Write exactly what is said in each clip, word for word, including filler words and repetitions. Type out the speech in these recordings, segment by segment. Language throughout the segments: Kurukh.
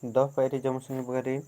दव पैरी जम्मो संगी बगरिन।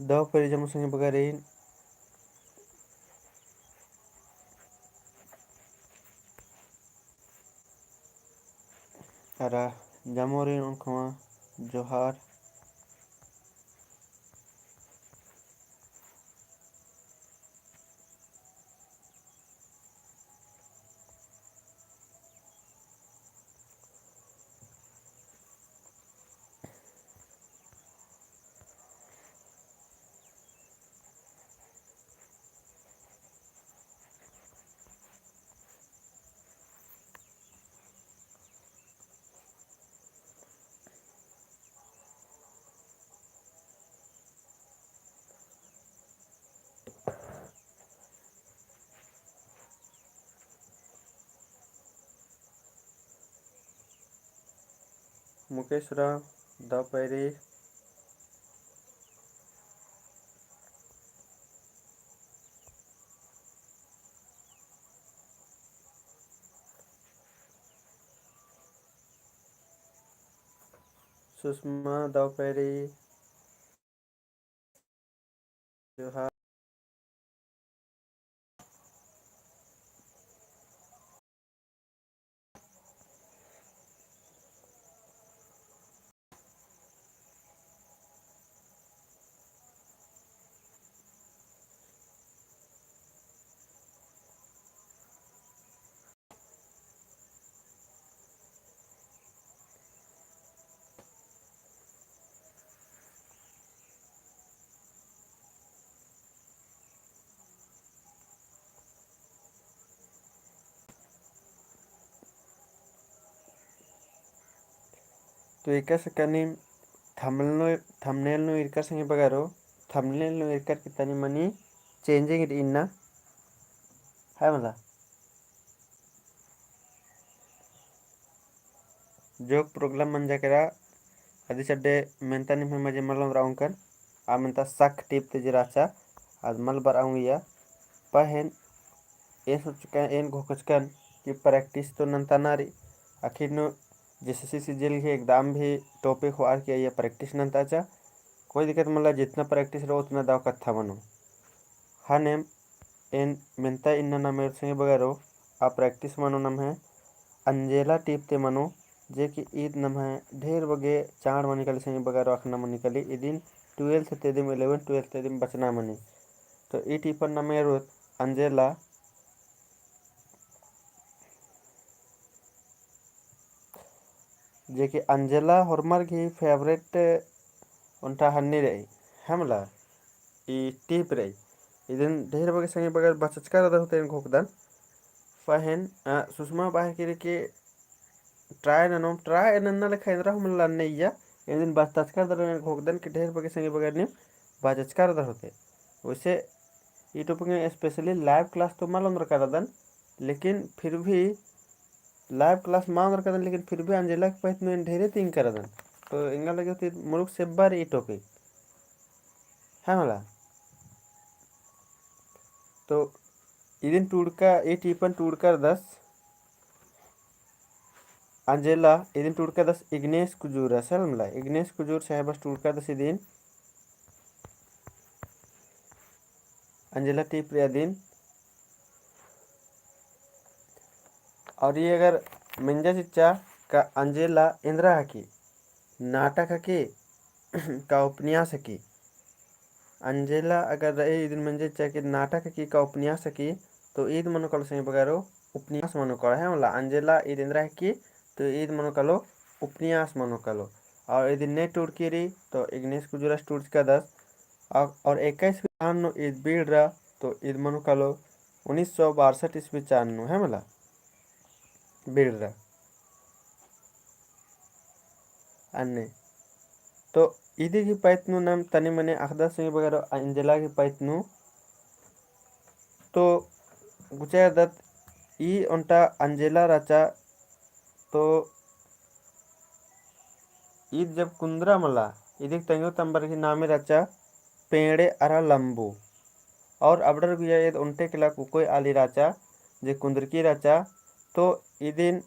दव पैरी जम्मो संगी बगरिन। अरा जम्मोरिन ओनखमा जोहार। मुकेश राम, दव पैरी। सुषमा, दव पैरी। जोहार। तो एका सकनी thumbnail नू, thumbnail नू इरकर संगी बगरो, thumbnail नू इरकर की तनी मनी changing रई इन्ना, है मला। जोक problem मंजा केरा, अदी चड्डे मेन्ता निम्है मझी मल ओन्द्रा ओंकर, आ मेन्ता शक टीप ती जे रहचा, आद मल बरआ ओंगिया, पहें एन सोचकन, एन घोखचकन कि practice तो नन्ता ना रई, आखिर नू JSSC CGL गही exam भी topic होअर की अइय्या practice नन्ताचा, कोई दिक्कत मल्ला, जितना practice रओ उतना दव कत्था मनो। हाँ नेम एन मेन्ता इन्ना नम्है संगी बगरो, आ practice मनो नम्है अंजेला टीप ती मनो, जे कि ईद नम्है ढेर बग्गे चाड़ मनी काली संगी बगरो, अख़ना मनी काली, इदिन twelfth ती दिम, eleven twelfth ती दिम बचना मनी। तो ई टीपन नम्है रुत अंजेला, जे कि अंजेला होरमर गही favourite ओन्टा हन्नी रई, है मला, ई टीप रई। इदिन ढेर बग्गे संगी बगर बचचका रअदर होते एन घोखदन। पहें, अ, सुषमा बाहर की रई कि try ननोम, try नन्ना लेखा एन्दरा हूँ मला नन्ने इया, इदिन बचचका रअदर एन घोखदन कि ढेर बग्गे संगी बगर नीम बचचका रअदर होते। वैसे ई topic में specially live class तो मल ओन्द्रका रअदन, लेकिन फिर भी live class मल ओन्द्रका रअदन, लेकिन फिर भी अंजेला के पहें नू एन ढेरे तिंगका रअदन। तो एंगा लगे होते मुरुख सेब्बा रई ई topic, है मला। तो इदिन टूड़का, ई टीपन टूड़का रअदस अंजेला, इदिन टूड़का रअदस इग्नेस कुजूर, असल मला, इग्नेस कुजूर साहेबस टूड़का रअदस इदिन। अंजेला टीप रई अदिन। और ई अगर मेंजा चिच्चा, का अंजेला एन्दरा हकी, नाटक हकी का उपन्यास हकी? अंजेला अगर रई इदिन मंजा चिच्चा कि नाटक हकी का उपन्यास हकी, तो ईद मनो कालो संगी बगरो, उपन्यास मनो कालो, है मला। अंजेला ईद एन्दरा हकी, तो ईद मनो कालो, उपन्यास मनो कालो। और इदिन ने टूड़की रई, तो इग्नेस कुजूरस टूड़चकादस। और, और एका ईस्वी चान नू ईद बीड़रा, तो ईद मनो कालो, उन्नीस सौ बासठ ईस्वी चान नू, है मला, बीड़रा। अन्ने। तो इदी गही पइत नू नाम तनी मनी अख़दस संगी बगरो अंजेला गही पइत नू। तो गुचा एरदत ई ओन्टा अंजेला रहचा, तो ईद जब कुन्दरा मला, इदिक तंग्यो तम्बर गही नामे रहचा पेंड़े अरा लम्बू। और अबड़र गुइया ईद ओन्टे किला कुकोय आली रहचा, जे कुन्दरकी रहचा, तो इदिन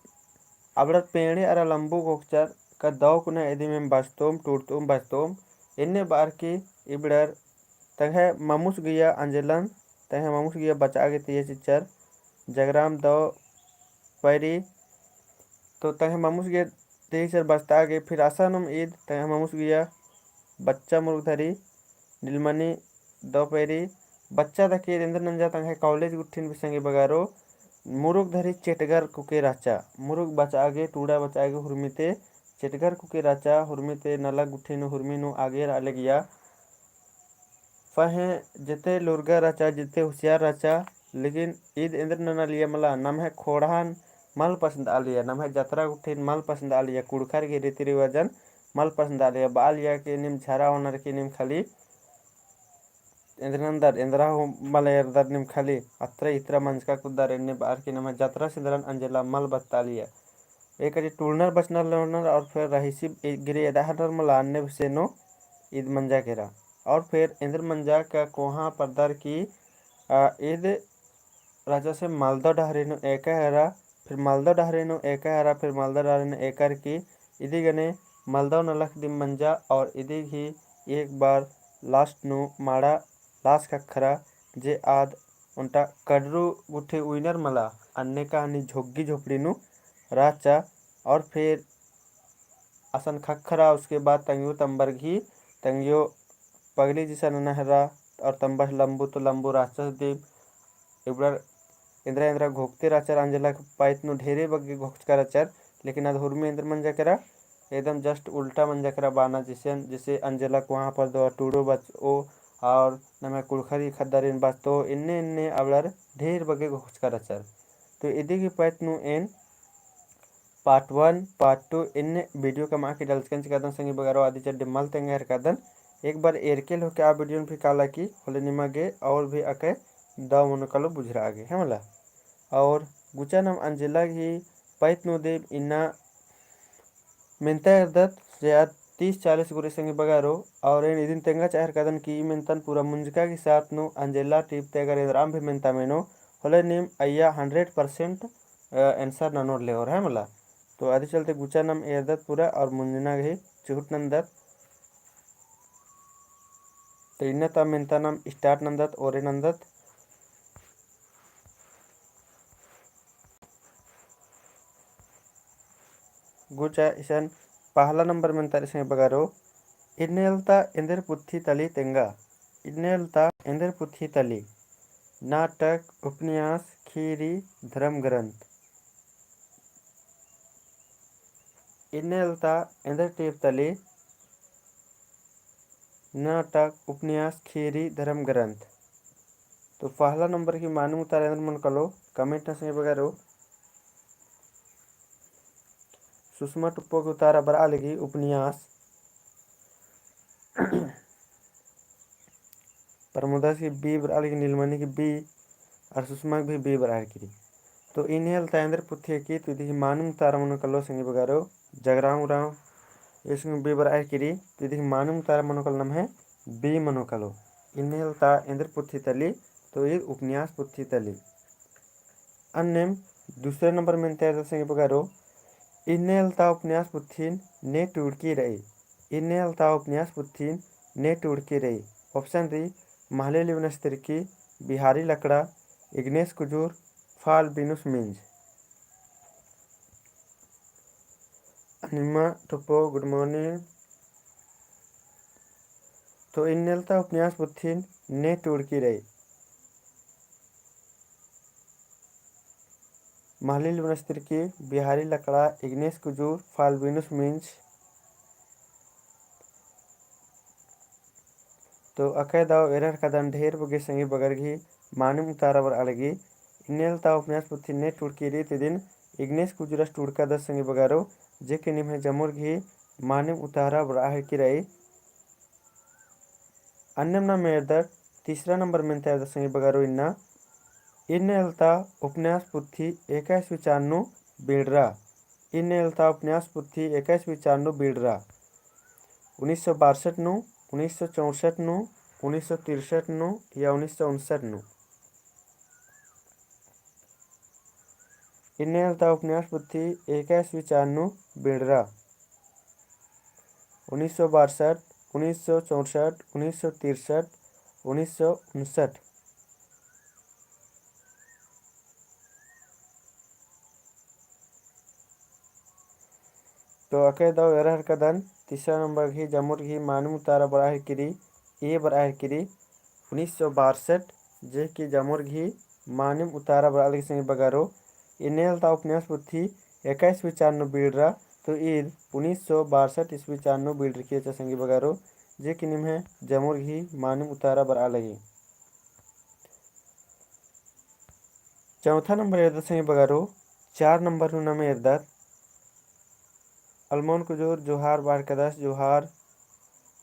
अबड़र पेंड़े अरा लम्बू घोखचर का दव कुना इदिम एम बचतोम, टूड़तोम, बचतोम, एन्ने बअर की इबड़र तंग्है ममुस गुइया अंजेलन, तंग्है ममुस गुइया बचआ गे तइया चिच्चर, जगराम दव पैरी, तो तंग्है ममुस गुइया तइया चिच्चर बचतआ गे, फिर असानुम ईद तंग्है ममुस गुइया बच्चा मुरुक धरी, नीलमनी दव पैरी, बच्चा दके एन्देर नंजा तंग्है कॉलेज गुट्ठिन भी संगी बगरो, मुरुक धरी चेटगर कुके रहचा, मुरुक बचआ गे, टूड़ा बचआ गे हुरमी ते चेटगर कुके रहचा, हुरमी ते नलख गुट्ठी नू हुरमी नू आगे रआ लगिया। पहें जेते लूरगर रहचा, जेते हुसियार रहचा, लेकिन ईद एन्देर ननालिया मला, नम्है खोड़हन मल पसंदआलिया, नम्है जतरा गुट्ठिन मल पसंदआलिया, कुँड़ुख़र गही रीति रिवाजन मल पसंदआलिया, बआलिया कि नीम झरा ओनर की नीम खाली एन्देर नन्दर, एन्दरा हूँ मल एरदर नीम खाली, अतरा इतरा मंजका कुद्दर एन्ने बअर की नम्है जतरा सिंदरन अंजेला मल बचतआलिया। एक अजी टूड़नर बचनर लोनर और फिर रहीसी गिरे एदाहनर मला अन्ने बेसे नू ईद मंजा केरा। और फिर एन्देर मंजा का कोहाँ परदर की, आ, ईद राजा से मलदव डहरे नू एका एरा, फिर मलदव डहरे नू एका एरा, फिर मलदव डहरे नू एकर की इदी गने मलदव नलख दिम मंजा और इदी गही एक बार last नू माड़ा last ख़क्खरा जे आद ओन्टा कड़रू गुट्ठी उइनर मला अन्ने कहानी झोग्गी झोपड़ी नू रहचा। और फिर असन ख़क्खरा उसके बाद तंग्यो तम्बर गही तंग्यो पगली जिसन नहरा और तम्बस लम्बू तो लम्बू रहचस दिम। इबड़र एन्दरा एन्दरा घोखते रहचर, अंजेला के पइत नू ढेरे बग्गे घोखचका रहचर, लेकिन आद हुरमी एन्देर मंजा केरा, एकदम just उल्टा मंजा केरा बाना जिसन, जैसे अंजेला कोहाँ परदो, टूड़ो बचओ, और नम्है कुँड़ुख़र गही ख़द्दारिन बचतो, एन्ने एन्ने अबड़र ढेर बग्गे घोखचका रहचर। तो इदी गही पइत नू एन part one, part two एन्ने video कमआ की डलचकन चिकादन संगी बगरो, अदी चड्डी मल तेंगा हेरकादन। एक बार एरके लेके आ video भी काला की होले निमा गे और भी अकय दव मनो कालो बुझरआ गे, है मला। और गुचा नाम अंजेला गही पइत नू दिम इन्ना मेन्ता एरदत जे आद तीस चालीस गुरे संगी बगरो, और एन इदिन तेंगा चाहेरकादन कि ई मेन्तन पूरा मुंजका गही साथ नू अंजेला टीप ते अगर एन्दराम भी मेन्ता मेनो होले नीम अइय्या hundred percent answer ननोर लेओर, है मला। तो अदी चलते गुचा नाम एरदत पूरा और मुंजना गही चिहुट नन्दत। तो इन्ना ता मेन्ता नाम start नन्दत, ओरे नन्दत। गुचा इसन पहला नंबर मेन्ता रई संगी बगरो, इन्नेलता एन्देर पुथी तली तेंगा। इन्नेलता एन्देर पुथी तली। नाटक, उपन्यास, खीरी, धर्म ग्रंथ। इन्नेलता एन्देर टीप तली। नाटक, उपन्यास, खीरी, धर्म ग्रंथ। तो पहला नंबर की मानिम उतारा एन्देर मनो कालो, comment नू संगी बगरो। सुषमा टुप्पो की उतारा बरआ लगी उपन्यास। प्रमोदा की B बरआ लगी, नीलमणि की B, और सुषमा की भी B बरआ लगी। तो इन्नेलता एन्देर पुथी की, तो इदी की मानिम उतारा मनो कालो संगी बगरो, जगराम उराँव, इसमें B बरआ लगी, तो इदी की मानिम उतारा मनो कालो नम्है B मनो कालो। इन्नेलता एन्देर पुथी तली, तो ईद उपन्यास पुथी तली। अन्नेम दूसरा नंबर मेन्ता एरदत संगी बगरो, इन्नेलता उपन्यास पुथिन ने टूड़की रई। इन्नेलता उपन्यास पुथिन ने टूड़की रई। Option रई, महले लिवनस तिरकी, बिहारी लकड़ा, इग्नेस कुजूर, फाल बिनुस मिंज। निम्मा ठोपो, good morning। तो इन्नेलता उपन्यास पुथिन ने टूड़की रई। महलिल बनस्तिरकी, बिहारी लकड़ा, इग्नेस कुजूर, फाल्बिनुस मिंज। तो अकय दव एरर कदन ढेर बग्गे संगी बगर गही मानिम उतारा बरआ लगी। इन्नेलता उपन्यास पुथी ने टूड़की रई, तो इदिन इग्नेस कुजूरस टूड़कादस संगी बगरो, जे कि निम्है जमुर गही मानिम उतारा बरआ हेलकी रई। अन्नेम नाम एरदत तीसरा नंबर मेन्ता एरदत संगी बगरो इन्ना, इन्नेलता उपन्यास पुथी एका ईस्वी चान नू बिड़रा। इन्नेलता उपन्यास पुथी एका ईस्वी चान नू बिड़रा। उन्नीस सौ बासठ नू, उन्नीस सौ चौसठ नू, उन्नीस सौ तिरसठ नू या उन्नीस सौ उनसठ नू। इन्नेलता उपन्यास पुथी एका ईस्वी चान नू बिड़रा। उन्नीस सौ बासठ, उन्नीस सौ चौसठ, उन्नीस सौ तिरसठ, उन्नीस सौ उनसठ। तो अकय दव एरर कदन तीसरा नंबर गही जमुर गही मानिम उतारा बरआ हेलकी रई, ए बरआ हेलकी रई। उन्नीस सौ बासठ, जे कि जमुर गही मानिम उतारा बरआ लगी संगी बगरो। इन्नेलता उपन्यास पुथी एका ईस्वी चान नू बिड़रा, तो ईद उन्नीस सौ बासठ ईस्वी चान नू बिड़रकी रहचा संगी बगरो, जे कि निम्है जमुर गही मानिम उतारा बरआ लगी। चौथा नंबर एरदत संगी बगरो, चार नंबर नू नाम एरदत। अलमोन कुजूर जोहार बअर कादस, जोहार।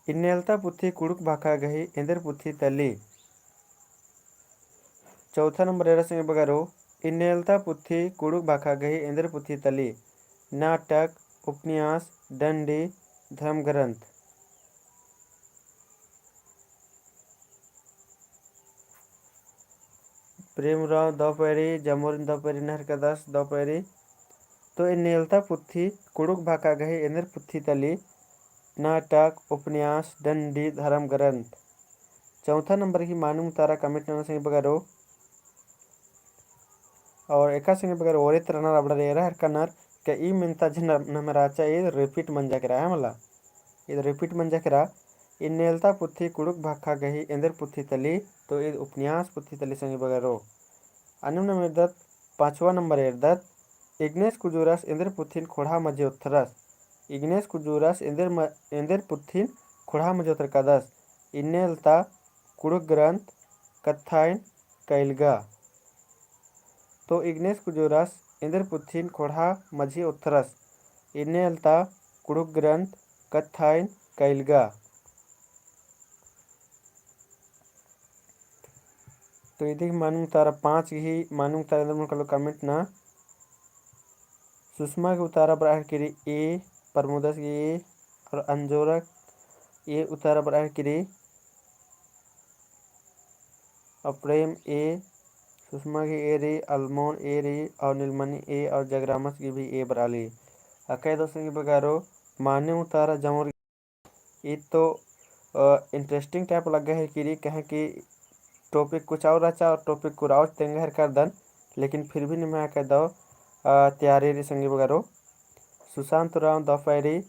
इन्नेलता पुथी कुँड़ुख़ भाखा गही एन्देर पुथी तली। चौथा नंबर एरदत संगी बगरो, इन्नेलता पुथी कुँड़ुख़ भाखा गही एन्देर पुथी तली। नाटक, उपन्यास, डंडी, धर्म ग्रंथ। प्रेम उराँव दव पैरी, जमुरिन दव पैरी, नहर कादस दव पैरी। तो इन्नेलता पुथी कुँड़ुख़ भाखा गही एन्देर पुथी तली। नाटक, उपन्यास, डंडी, धर्म ग्रंथ। चौथा नंबर गही मानिम उतारा comment नना संगी बगरो। और एका संगी बगर ओरे तरनर अबड़र एरा हरकनर के ई मेन्ता जे नम्है रहचा ईद repeat मंजा केरा है मला। ईद repeat मंजा केरा। इन्नेलता पुथी कुँड़ुख़ भाखा गही एन्देर पुथी तली, तो ईद उपन्यास पुथी तली संगी बगरो। अन्नेम नाम एरदत, पाँचवा नंबर एरदत, इग्नेस कुजूरस एन्देर पुथिन खोंड़हा मझी ओथरस। इग्नेस कुजूरस एन्देर म-, एन्देर पुथिन खोंड़हा मझी ओथरकादस। इन्नेलता कुँड़ुख़ ग्रंथ कत्थाइन कइलगा। तो इग्नेस कुजूरस एन्देर पुथिन खोंड़हा मझी ओथरस। इन्नेलता कुँड़ुख़ ग्रंथ कत्थाइन कइलगा। तो इदी गही मानिम उतारा पाँच गही मानिम उतारा एन्देर मनो कालो comment ना। सुषमा गही उतारा बरआ हेलकी रई A, प्रमोदस गही A, और अंजोरक A उतारा बरआ हेलकी रई। और प्रेम A, सुषमा गही A रई, अलमोन A रई, और नीलमणि A, और जगरामस गही भी A बरआ ली। अकय दव संगी बगरो मानिम उतारा जमुर ईद तो, अ, interesting type लग्गा हेलकी रई, काहे कि topic कुछ और रहचा और topic कुछ और तेंगा हेलरकदन, लेकिन फिर भी निम्है अकय दव, अ, तैयारी रई संगी बगरो। सुशांत उराँव दव पैरी,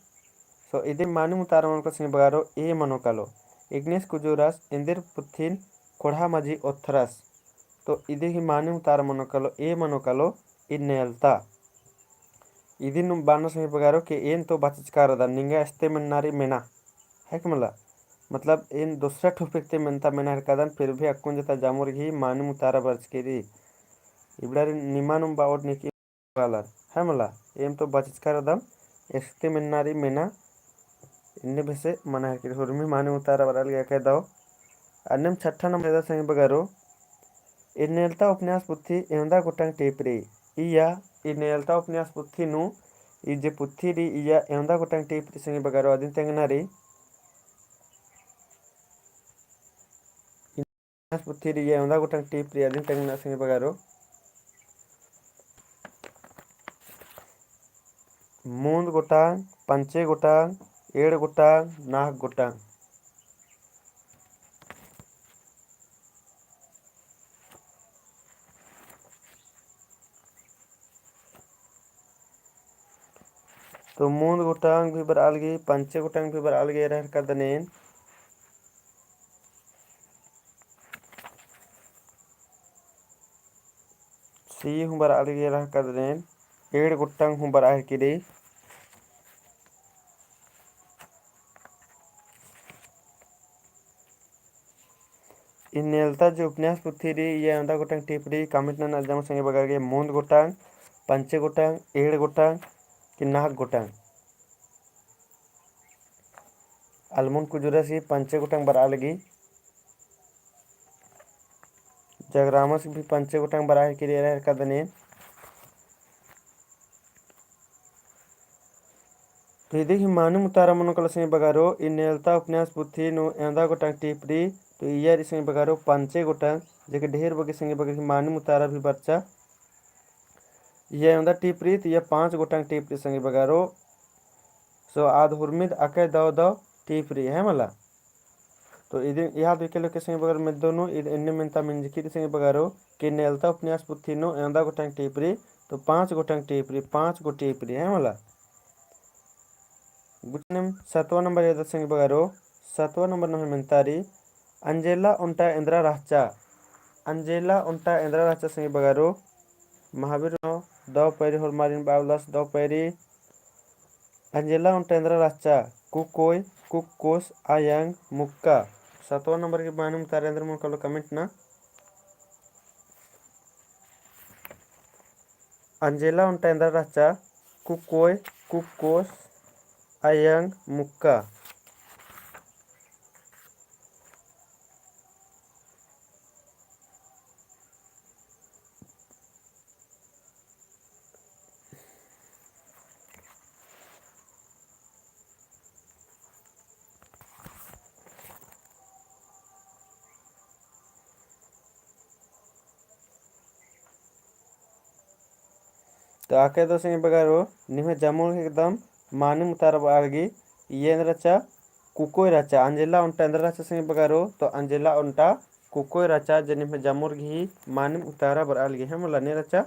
so इदी मानिम उतारा मनो कालो संगी बगरो, A मनो कालो। इग्नेस कुजूरस एन्देर पुथिन खोंड़हा मझी ओथरस। तो इदी गही मानिम उतारा मनो कालो, A मनो कालो, इन्नेलता। इदिन बअनर संगी बगरो के एन तो बचचका रअदन, निंगा एस्ते मेन्ना रई मेना, है कि मला? मतलब एन दोसरा topic ती मेन्ता मेना हेलरकदन, फिर भी अक्कुन जता जमुर गही मानिम उतारा बरचकी रई। इबड़ा रई निमा नुम बओर निकी वाला, है मला? एम तो बचचका रअदम, एस्ते मेन्ना रई मेना, इन्ने बेसे मना हेलकी रई। हुरमी मानिम उतारा बरआ लगी अकय दव। अन्नेम छठा नंबर एरदत संगी बगरो, इन्नेलता उपन्यास पुथी एवंदा गोटंग टीप रई। इया, इन्नेलता उपन्यास पुथी नू, ई जे पुथी रई, इया एवंदा गोटंग टीप रई संगी बगरो, अदिन तेंगना रई। उपन्यास पुथी रई, इया एवंदा गोटंग टीप रई, अदिन तेंगना संगी बगरो। मूंद गोटांग, पंचे गोटांग, एंड़ गोटांग, नाग गोटांग। तो मुन्द गोटंग भी बरआ लगी, पंचे गोटंग भी बरआ लगी एरा हेरका दनेन। सी हूँ बरआ लगी एरा हेरका दनेन, एंड़ गोटंग हूँ बरआ हेरकी रई। ई नेलता जे उपन्यास पुथी रई, इया एवंदा गोटंग टीप रई, comment नना जम संगी बगर गे, मुन्द गोटंग, पंचे गोटंग, एंड़ गोटंग, कि नाग गोटंग। अलमुन कुजूरस ही पंचे गोटंग बरआ लगी। जगरामस भी पंचे गोटंग बरआ हेरकी रई एरा हेरका दनेन। तो इदी ही मानिम उतारा मनो कालो संगी बगरो, ई नेलता उपन्यास पुथी नू एवंदा गोटंग टीप रई, तो इया रई संगी बगरो पंचे गोटंग, जेके ढेर बग्गे संगी बगर ही मानिम उतारा भी बरचा। इया एवंदा टीप रई, तो इया पाँच गोटंग टीप रई संगी बगरो। So आद हुरमिद अकय दव दव टीप रई है मला। तो इदिन याद उइके लेके संगी बगर मेद्दो नू, इद एन्ने मेन्ता मिंजकी रई संगी बगरो, कि नेलता उपन्यास पुथी नू एवंदा गोटंग टीप रई, तो पाँच गोटंग टीप रई, पाँच गो टीप रई है मला। गुचनम सतवा नंबर एदा संगी बगरो, सतवा नंबर नम्है मेन्ता रई, अंजेला ओन्टा एन्दरा रहचा। अंजेला ओन्टा एन्दरा रहचा संगी बगरो, महावीर नू दव पैरी होरमारिन बावलस दव पैरी। अंजेला ओन्टा एन्दरा रहचा, कुकोय, कुक्कोस, अयंग, मुक्का। सतवा नंबर की मानिम उतारा एन्दरा मनो कालो comment ना। अंजेला ओन्टा एन्दरा रहचा, कुकोय, कुक्कोस, अयंग, मुक्का। तो अकय दव संगी बगरो, निम्है जमुर एकदम मानिम उतारा बरआ लगी, इया एन्दरा रहचा, कुकोय रहचा, अंजेला ओन्टा एन्दरा रहचा संगी बगरो, तो अंजेला ओन्टा कुकोय रहचा, जे निम्है जमुर गही मानिम उतारा बरआ लगी है मला ने रहचा,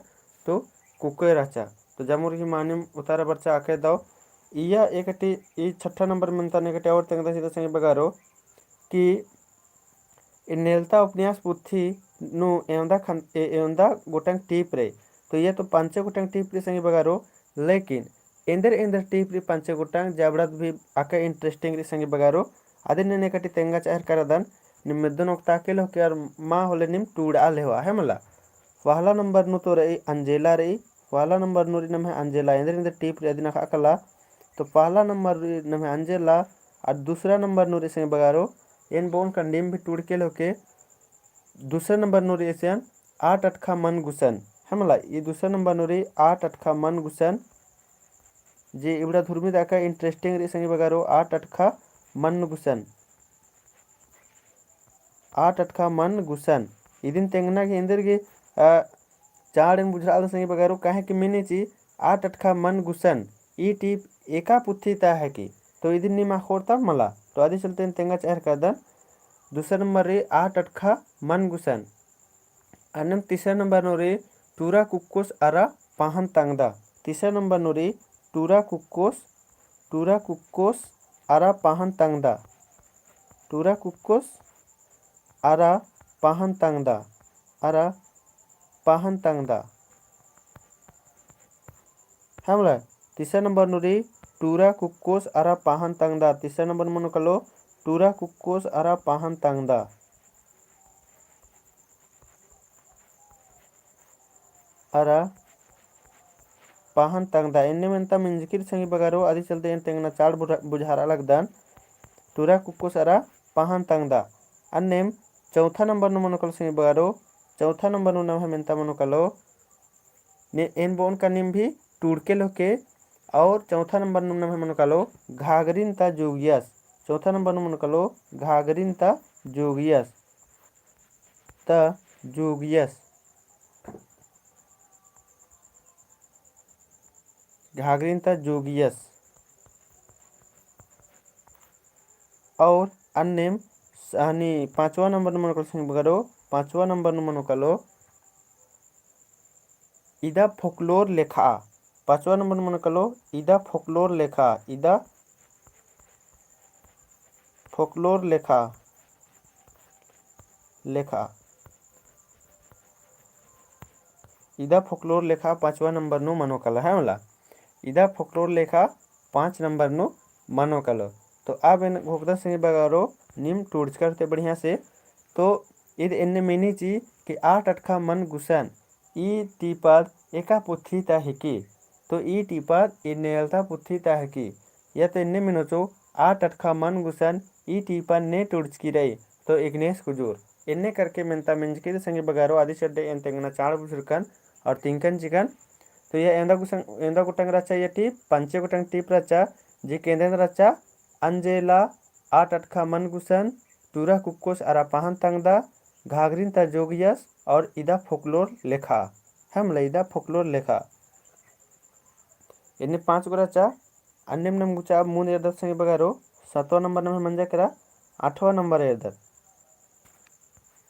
तो कुकोय रहचा। तो जमुर गही मानिम उतारा बरचा अकय दव। इया एकटी, ई छठा नंबर मेन्ता ने एकटी और तेंगदन चिदन संगी बगरो, कि ई नेलता उपन्यास पुथी नू एवंदा खन-, ए-, एवंदा गोटंग टीप रई। तो इया तो पंचे गोटंग टीप रई संगी बगरो, लेकिन एन्देर एन्देर टीप रई पंचे गोटंग, जबड़ा भी अकय interesting रई संगी बगरो। अदिन ने एकटी तेंगा चाहर करदन, निम मेद्दन ओक्ता के लेहो के अरा मा होले निम टूड़ा लेहो है मला। पहला नंबर नू तो रई अंजेला रई, पहला नंबर नू रई नम्है अंजेला, एन्देर एन्देर टीप रई अदिन अख़ा कला। तो पहला नंबर रई नम्है अंजेला, अरा दूसरा नंबर नू रई संगी बगरो, एन बओन का निम भी टूड़के लेहो के, दूसरा नंबर नू रई एसेन, आ टटखा मन गुसन। है मला, ई दूसरा नंबर नू रई, आ टटखा मन गुसन। जे इबड़ा धुरमी दाका interesting रई संगी बगरो, आ टटखा मन गुसन। आ टटखा मन गुसन। इदिन तेंगना गे एन्देर गे, अ, चाड़ एन बुझरालदन संगी बगरो, काहे कि मेने ची आ टटखा मन गुसन। ई टीप एका पुथी ता है कि, तो इदिन निमा खोरता मला। तो अदी चलते एन तेंगा चाहर करदन। दूसरा नंबर रई आ टटखा मन गुसन। अन्नेम तीसरा नंबर नू रई टूरा कुक्कोस अरा पाहन तंगदा। तीसरा नंबर नू रई टूरा कुक्कोस, टूरा कुक्कोस अरा पाहन तंगदा। टूरा कुक्कोस अरा पाहन तंगदा, अरा पाहन तंगदा। है मला, तीसरा नंबर नू रई टूरा कुक्कोस अरा पाहन तंगदा। तीसरा नंबर मनो कालो, टूरा कुक्कोस अरा पाहन तंगदा। अरा पाहन तंगदा। एन्ने मेन्ता मिंजकी रई संगी बगरो, अदी चलते एन तेंगना चाड़ बुझा-, बुझारआ लगदन। टूरा कुक्कोस अरा पाहन तंगदा। अन्नेम चौथा नंबर नू मनो कालो संगी बगरो, चौथा नंबर नू नम्है मेन्ता मनो कालो, ने एन बओन का निम भी टूड़के लेहो के, और चौथा नंबर नू नम्है मनो कालो घाघरिन ता जोगियस। चौथा नंबर नू मनो कालो घाघरिन ता जोगियस। ता जोगियस। घाघरिन ता जोगियस। और अन्नेम स-, हनी पाँचवा नंबर नू मनो कालो संगी बगरो, पाँचवा नंबर नू मनो कालो इदा folklore लेखा, पाँचवा नंबर मनो कालो, इदा folklore लेखा, इदा folklore लेखा, लेखा। इदा folklore लेखा पाँचवा नंबर नू मनो कालो, है मला? इदा folklore लेखा पाँच नंबर नू मनो कालो। तो अब एन घोखदन संगी बगरो नीम टूड़चकर ती बढ़िया से। तो ईद एन्ने मेनी ची कि आ टटखा मन गुसन ई टीपद एका पुथी ता हिकी। तो ई टीपद एन्ने अलता पुथी ता हिकी। या तो एन्ने मेनोचो आ टटखा मन गुसन ई टीपद ने टूड़चकी रई। तो इग्नेस कुजूर एन्ने करके मेन्ता मेंजकी रई संगी बगरो। अदिस अड्डे एन तेंगना चाड़ बुझुरकन और तिंकन चिकन। तो या एवंदा गुसन, एवंदा गोटंग रहचा या टीप, पंचे गोटंग टीप रहचा, जे केंद्रन रहचा, अंजेला, आ टटखा मन गुसन, टूरा कुक्कोस अरा पहान तंगदा, घाघरिन ता जोगियस और इदा folklore लेखा। है मला, इदा folklore लेखा। एन्ने पाँच गो रहचा। अन्नेम नम गुचा अब मुन्द एरदत संगी बगरो, सतवा नंबर नम्है मंजा केरा, आठवा नंबर एरदत।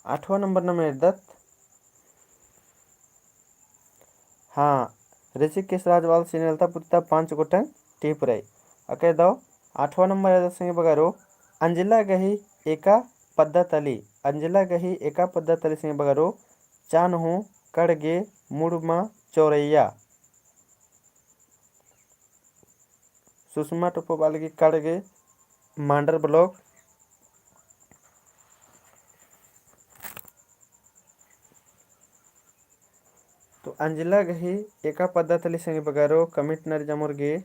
आठवा नंबर नम एरदत। हाँ, ऋषिकेश राजवाल सिनेलता पुत्ता पाँच गोटंग टीप रई। अके दव आठवा नंबर एरदत संगी बगरो, अंजिला गही एका पद्दा तली, अंजिला गही एका पद्दा तली संगी बगरो, चान्हो, कड़गे, मुड़मा, चौरैया। सुषमा टोप्पो बालगी कड़गे मांडर block। तो अंजिला गही एका पद्दा तली संगी बगरो comment नरी जमुर गे।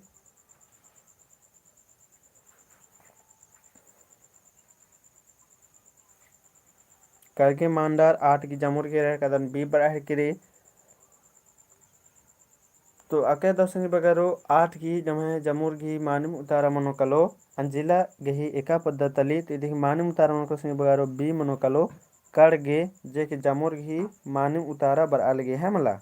करगे मांडर आठ गी जमुर गे रहे कदन बी बड़ा है किरी। तो अके दव संगी बगरो आठ गी जम्है जमुर गी मानिम उतारा मनो कालो, अंजिला गही एका पद्दा तली। तो इदी मानिम उतारा मनो कालो संगी बगरो बी मनो कालो, कड़गे, जे कि जमुर गही मानिम उतारा बरआ लगी है मला।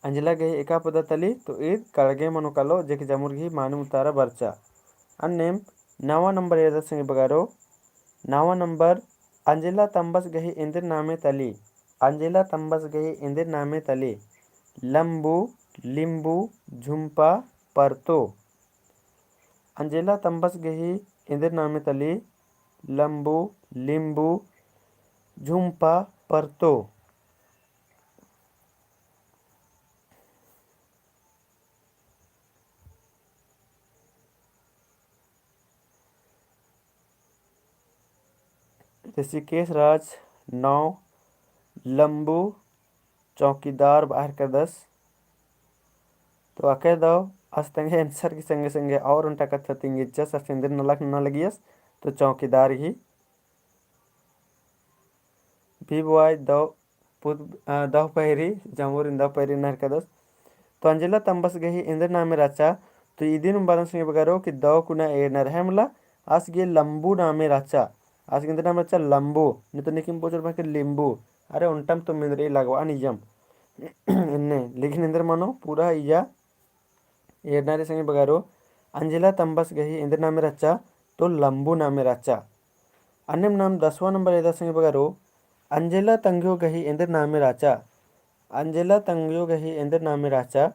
अंजिला गही एका पद्दा तली, तो ईद कड़गे मनो कालो, जे कि जमुर गही मानिम उतारा बरचा। अन्नेम नवा नंबर एरदत संगी बगरो, नवा नंबर, अंजिला तम्बस गही एन्देर नामे तली, अंजिला तम्बस गही एन्देर नामे तली, लम्बू, लिम्बू, झुम्पा, परतो। अंजिला तम्बस गही एन्देर नामे तली, लम्बू, लिम्बू, झुम्पा, परतो। ऋषिकेश राज नौ लम्बू चौकीदार बाहर करदस। तो अके दव अस तंगे answer की संगे संगे और ओन्टा कत्था तिंगिचस, अस एन्देर नलख नना लगियस, तो चौकीदार ही भी बुआई दव पुत, अ, दव पैरी, जमुरिन दव पैरी नहर कदस। तो अंजिला तम्बस गही एन्देर नामे रहचा, तो इदिन उम्बादन संगी बगरो कि दव कुना एरनर है मला, आस गे लम्बू नामे रहचा, आस गे एन्देर नामे रहचा लम्बू, नहीं तो निकिम पोचर भाके लिम्बू, अरे ओन्टम तो मेंदरी लगवा नियम। एन्ने, लेकिन एन्देर मनो पूरा इया एरना रे संगी बगरो, अंजिला तम्बस गही एन्देर नामे रहचा, तो लम्बू नामे रहचा। अन्नेम नाम दसवाँ नंबर एदा संगी बगरो, अंजिला तंग्यो गही एन्देर नामे रहचा। अंजिला तंग्यो गही एन्देर नामे रहचा,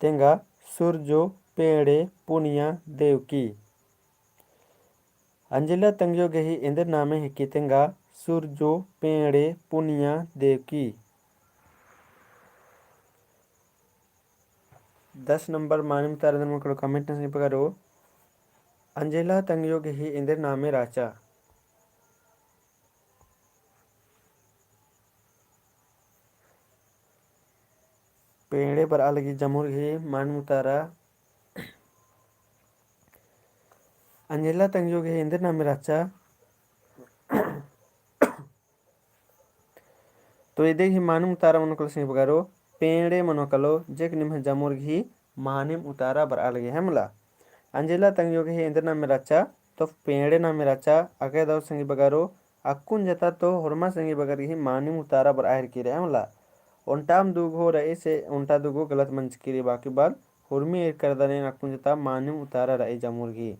तेंगा सुरजो, पेड़े, पुनिया, देवकी। अंजिला तंग्यो गही एन्देर नामे हिकी तेंगा सुरजो, पेड़े, पुनिया, देवकी। दस नंबर मानिम उतारा एन्देर मनो कालो comment नना संगी बगरो। अंजिला तंग्यो गही एन्देर नामे रहचा। पेड़े बरआ लगी जमुर गही मानिम उतारा। अंजिला तंग्यो गही एन्देर नामे रहचा। तो इदे ही मानिम उतारा मनो कालो संगी बगरो, पेड़े मनो कालो, जे कि निम्है जमुर गही मानिम उतारा बरआ लगी है मला। अंजिला तंग्यो गही एन्देर नामे रहचा, तो पेड़े नामे रहचा। अके दव संगी बगरो, अक्कुन जता तो होरमा संगी बगर गही मानिम उतारा बरआ हेरकी रई है मला। ओन्टाम दुगो रई से ओन्टा दुगो गलत मंजकी रई, बाकी बाद होरमी एरकर दनेन अक्कुन जता मानिम उतारा रई जमुर गही।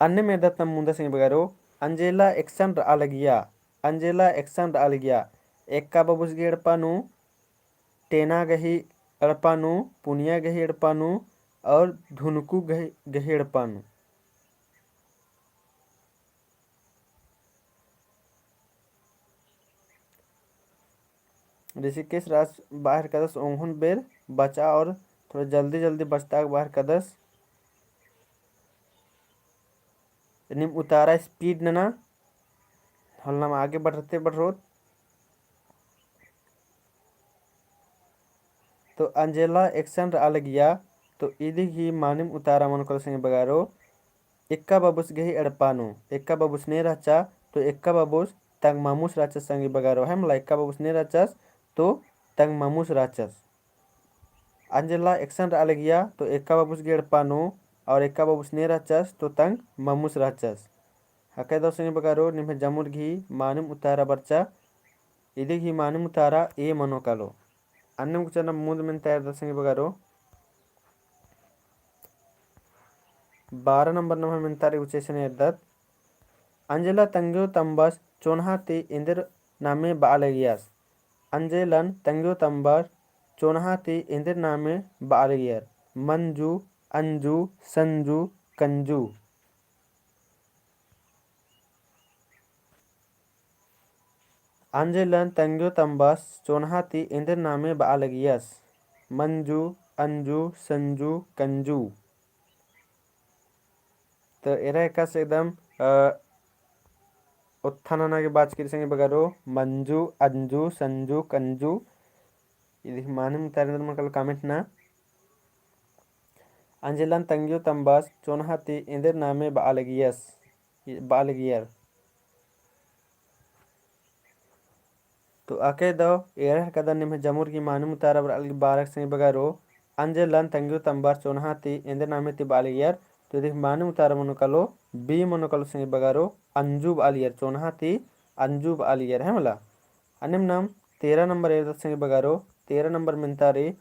अन्नेम एरदत नाम मुन्दा संगी बगरो, अंजिला एकसन रआ लगिया, अंजिला एकसन रआ लगिया। एक्का बबुस गही एड़पा नू टेना गही एड़पा नू, पुनिया गही एड़पा नू और धुनकु गही, गही एड़पा नू। ऋषिकेश राज बाहर कदस ओंघोन बेर बचा और थोड़ा जल्दी जल्दी बचता बाहर कदस। नीम उतारा speed नना, होले नाम आगे बढ़ते बढ़ोत। तो अंजेला एकसन रआ लगिया, तो इदी ही मानिम उतारा मनो कालो संगी बगारो, एक्का बाबुस गही एड़पा नू, एक्का बाबुस ने रहचा, तो एक्का बाबुस तंग मामुस रहचस संगी बगारो, है मला, एक्का बाबुस ने रहचस, तो तंग मामुस रहचस। अंजेला एकसन रआ लगिया, तो एक्का बाबुस गही एड़पा नू, और एक्का बाबुस ने रहचस, तो तंग मामुस रहचस। हके दव संगी बगारो, निम्है जमुर गही मानिम उतारा बरचा, इदी गही मानिम उतारा A मनो कालो। अन्नेम गुचा नम मुन्द मेन्ता एरदत संगी बगारो। बारह नंबर नम्है मेन्तारी गुचा इसन एरदत। अंजेला तंग्यो तम्बस चोन्हा ती एन्देर नामे बआ लगियस। अंजेलन तंग्यो तम्बस चोन्हा ती एन्देर नामे बआ लगियर। मंजू, अंजू, संजू, कंजू। अंजेलन तंग्यो तम्बस चोन्हा ती एन्देर नामे बआ लगियस। मंजू, अंजू, संजू, कंजू। तो एरा एकासे एकदम, अ, ओत्था नना गे बाचकी रई संगी बगारो, मंजू, अंजू, संजू, कंजू। इदी मानिम उतारा एन्देर मनो कालो comment नना। अंजेलन तंग्यो तम्बस चोन्हा ती एन्देर नामे बआ लगियस, बआ लगियर। तो अके दव एरा हेलरकदन निम्है जमुर गही मानिम उतारा बरआ लगी बारह संगी बगारो। अंजेलन तंग्यो तम्बस चोन्हा ती एन्देर नामे ती बआ लगियर। तो इदी मानिम उतारा मनो कालो B मनो कालो संगी बगारो, अंजू बआ लगियर, चोन्हा ती अंजू बआ लगियर, है मला। अन्नेम नम तेरह नंबर एरदत संगी बगारो। तेरह नंबर मेन्तारी,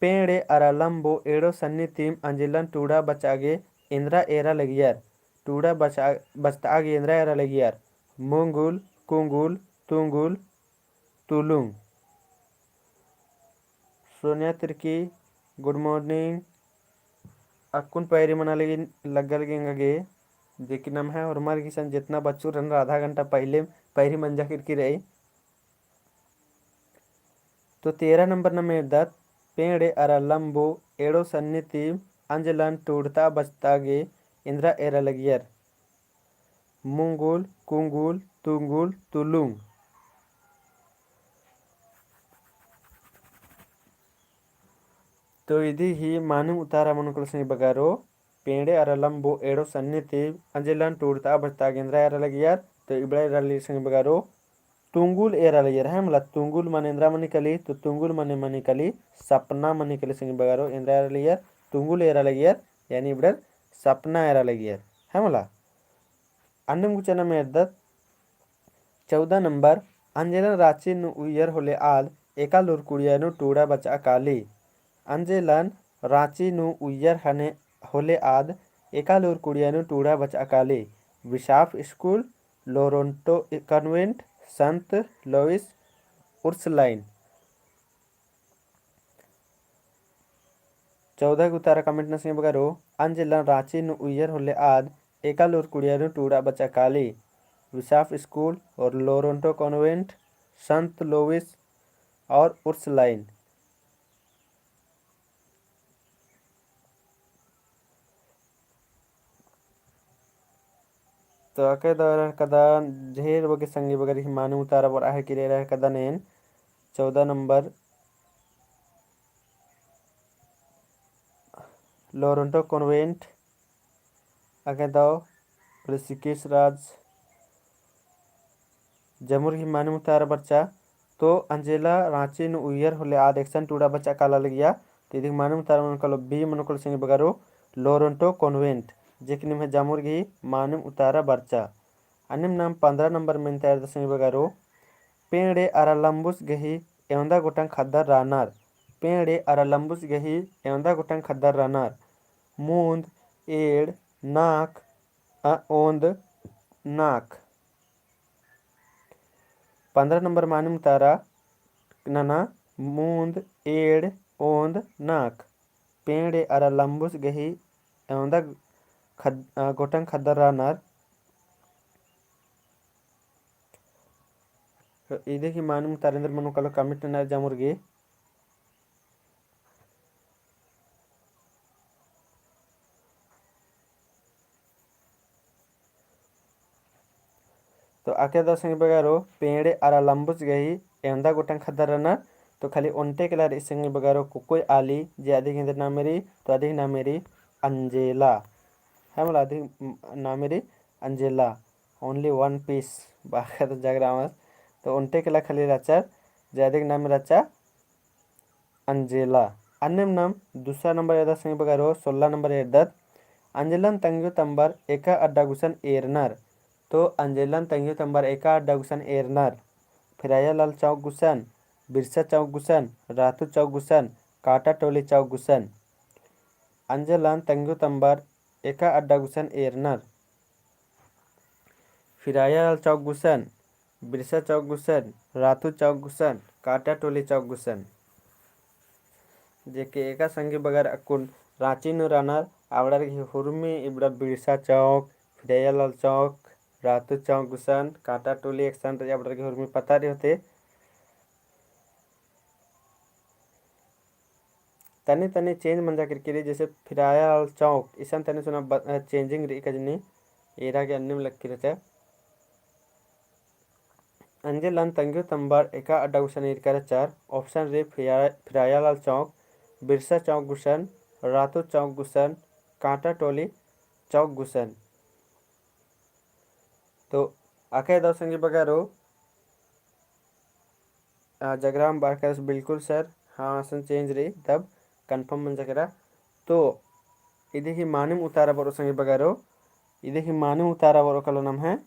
पेंड़े अरा लम्बो एड़ो सन्नी तीम अंजेलन टूड़ा बचआ गे एन्देर एरा लगियर। टूड़ा बचआ, बचतआ गे एन्देर एरा लगियर। मुंगुल, कुंगुल, तुंगुल, तुलुंग। सोनिया तिर्की, good morning। अक्कुन पैरी मना लगी, लग्गा लगी एंगा गे, जे कि नम्है होरमर गही सन जेतना बच्चू रअनर आधा घंटा पहिले पैरी मंजा केरकी रई। तो तेरह नंबर नम एरदत, पेंड़े अरा लम्बो एड़ो सन्नी तीम अंजेलन टूड़ता बचता गे एन्देर एरा लगियर। मुंगुल, कुंगुल, तुंगुल, तुलुंग। तो इदी ही मानिम उतारा मनो कालो संगी बगारो, पेंड़े अरा लम्बो एड़ो सन्नी तीम अंजेलन टूड़ता बचता गे एन्देर एरा लगियर। तो इबड़ा एरा लगियर संगी बगारो, तुंगुल एरा लगियर, है मला। तुंगुल मने एन्देर मनी काली, तो तुंगुल मने मनी काली, सपना मनी काली संगी बगारो, एन्देर एरा लगियर, तुंगुल एरा लगियर, यानी इबड़ा सपना एरा लगियर, है मला। अन्नेम गुचा नम एरदत चौदह नंबर, अंजेलन राँची नू उइयर होले आद, एका लूर कुड़िया नू टूड़ा बचआ काली। अंजेलन राँची नू उइयर हने होले आद, एका लूर कुड़िया नू टूड़ा बचआ काली। विशाफ स्कूल, लोरेंटो कॉन्वेंट, संत लुइस, उर्सुलाइन। चौदह गही उतारा comment नना संगी बगारो, अंजेलन राँची नू उइयर होले आद, एका लूर कुड़िया नू टूड़ा बचआ काली। विशाफ स्कूल और लोरेंटो कॉन्वेंट, संत लुइस और उर्सुलाइन। तो अके दव एरा हेलरकदन, ढेर बग्गे संगी बगरी ही मानिम उतारा बरआ हेलरकी रई, एरा हेलरकदन एन चौदह नंबर लोरेंटो कॉन्वेंट, अके दव ऋषिकेश राज, जमुर गही मानिम उतारा बरचा। तो अंजेला राँची नू उइयर होले आद एकसन टूड़ा बचआ काला लगिया। तो इदी गही मानिम उतारा मनो कालो B मनो कालो संगी बगारो, लोरेंटो कॉन्वेंट, जे कि निम्है जमुर गही मानिम उतारा बरचा। अन्नेम नाम पन्द्रह नंबर मेन्ता एरदत संगी बगारो, पेंड़े अरा लम्बुस गही एवंदा गोटंग ख़द्दर रअनर। पेंड़े अरा लम्बुस गही एवंदा गोटंग ख़द्दर रअनर। मुन्द, एंड़, नाख़, अ, ओन्द, नाख़। पन्द्रह नंबर मानिम उतारा नना, मूंद, एंड़, ओंद, नाक। पेंड़े अरा लम्बुस गही एवंदा खद-, अ, गोटंग ख़द्दर रअनर। तो इदी गही मानिम उतारा एन्देर मनो कालो comment नना जमुर गे। तो अकय दव संगी बगरो, पेंड़े अरा लम्बुस गही एवंदा गोटंग ख़द्दर रअनर। तो खाली ओन्टे एकला रई संगी बगरो, कुक्कोय आली, जे अदिक एन्देर नामे रई, तो अदिक नामे रई अंजेला। है मला, अदिक नामे रई अंजेला। Only one piece, बाकी तो जगरामस। तो ओन्टे एकला खाली रहचर, जे अदिक नामे रहचा अंजेला। अन्नेम नाम दूसरा नंबर एरदत संगी बगरो, सोलह नंबर एरदत। अंजेलन तंग्यो तम्बर एका अड्डा गुसन एरनर। तो अंजेलन तंग्यो तम्बर एका अड्डा गुसन एरनर। फिराया लाल चौक गुसन, बिरसा चौक गुसन, रातू चौक गुसन, काटा टोली चौक गुसन। अंजेलन तंग्यो तम्बर एका अड्डा गुसन एरनर। फिराया लाल चौक गुसन, बिरसा चौक गुसन, रातू चौक गुसन, काटा टोली चौक गुसन। जेके एका संगी बगर अक्कुन राँची नू रअनर, अबड़र गही हुरमी इबड़ा बिरसा चौक, फिराया लाल चौक, रातू चौक गुसन, काटा टोली एकसन रई, अबड़र गही हुरमी पता रई होते। तनी तनी change मंजा केरकी रई, जैसे फिराया लाल चौक, इसन तनी सुना ब-, अ, changing रई कजनी, एरा गे अन्नेम लग्गी रहचा। अंजेलन तंग्यो तम्बर एका अड्डा गुसन ईरका रहचर, option रई फिरा-, फिराया लाल चौक, बिरसा चौक गुसन, रातू चौक गुसन, कांटा टोली चौक गुसन। तो अकय दव संगी बगरो, आ, जगराम बारकस बिल्कुल sir, हाँ, असन change रई, तब confirm मंजा केरा। तो इदी ही मानिम उतारा बरो संगी बगरो, इदी ही मानिम उतारा बरो कलो नम्है,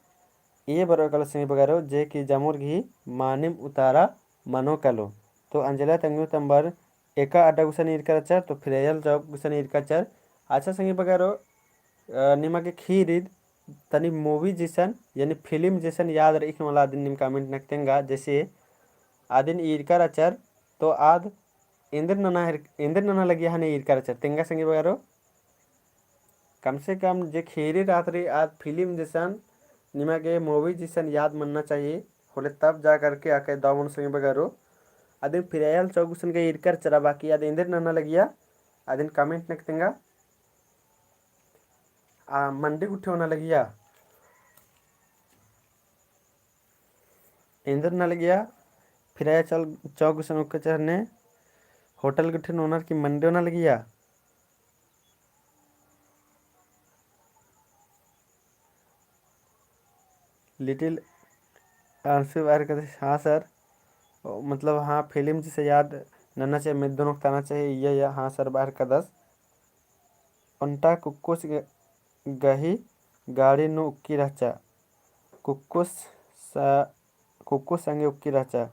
ए बरो कलो संगी बगरो, जे कि जमुर गही मानिम उतारा मनो कलो। तो अंजेलन तंग्यो तम्बर एका अड्डा गुसन ईरका रहचर, तो फिराया लाल चौक गुसन ईरका रहचर। अच्छा संगी बगरो, अ, निमा गे ख़ीर ईद तनी movie जैसन, यानी film जैसन याद रई कि मला अदिन नीम comment नक तेंगा, जैसे अदिन ईरका रहचर, तो आद एन्देर नना हेर-, एन्देर नना लगिया हने ईरका रहचर, तेंगा संगी बगरो। कम से कम जे ख़ीर ईद रहत रई, आद film जैसन, निमा गे movie जैसन याद मन्ना चाहिए, होले तब जा करके अकय दव मनो संगी बगरो। अदिन फिराया लाल चौक गुसन गे ईरका रहचर, बाकी आद एन्देर नना लगिया, अदिन comment नक तेंगा। आ, मंडी गुट्ठी ओना लगिया। एन्देर नना लगिया, फिराया चल-, चौक गुसन उक्का चढ़ने, होटल गुट्ठी नू ओनर की मंडी ओना लगिया। Little आंसू बाहर कदस, हाँ sir, ओ, मतलब, हाँ, film जैसे याद नन्ना चाहिए, मेद्दो नोक ताना चाहिए, ये, ये, हाँ sir, बाहर कदस। ओन्टा कुक्कोस ग-, गही गाड़ी नू उक्की रहचा। कुक्कोस स-, कुक्कोस संगे उक्की रहचा।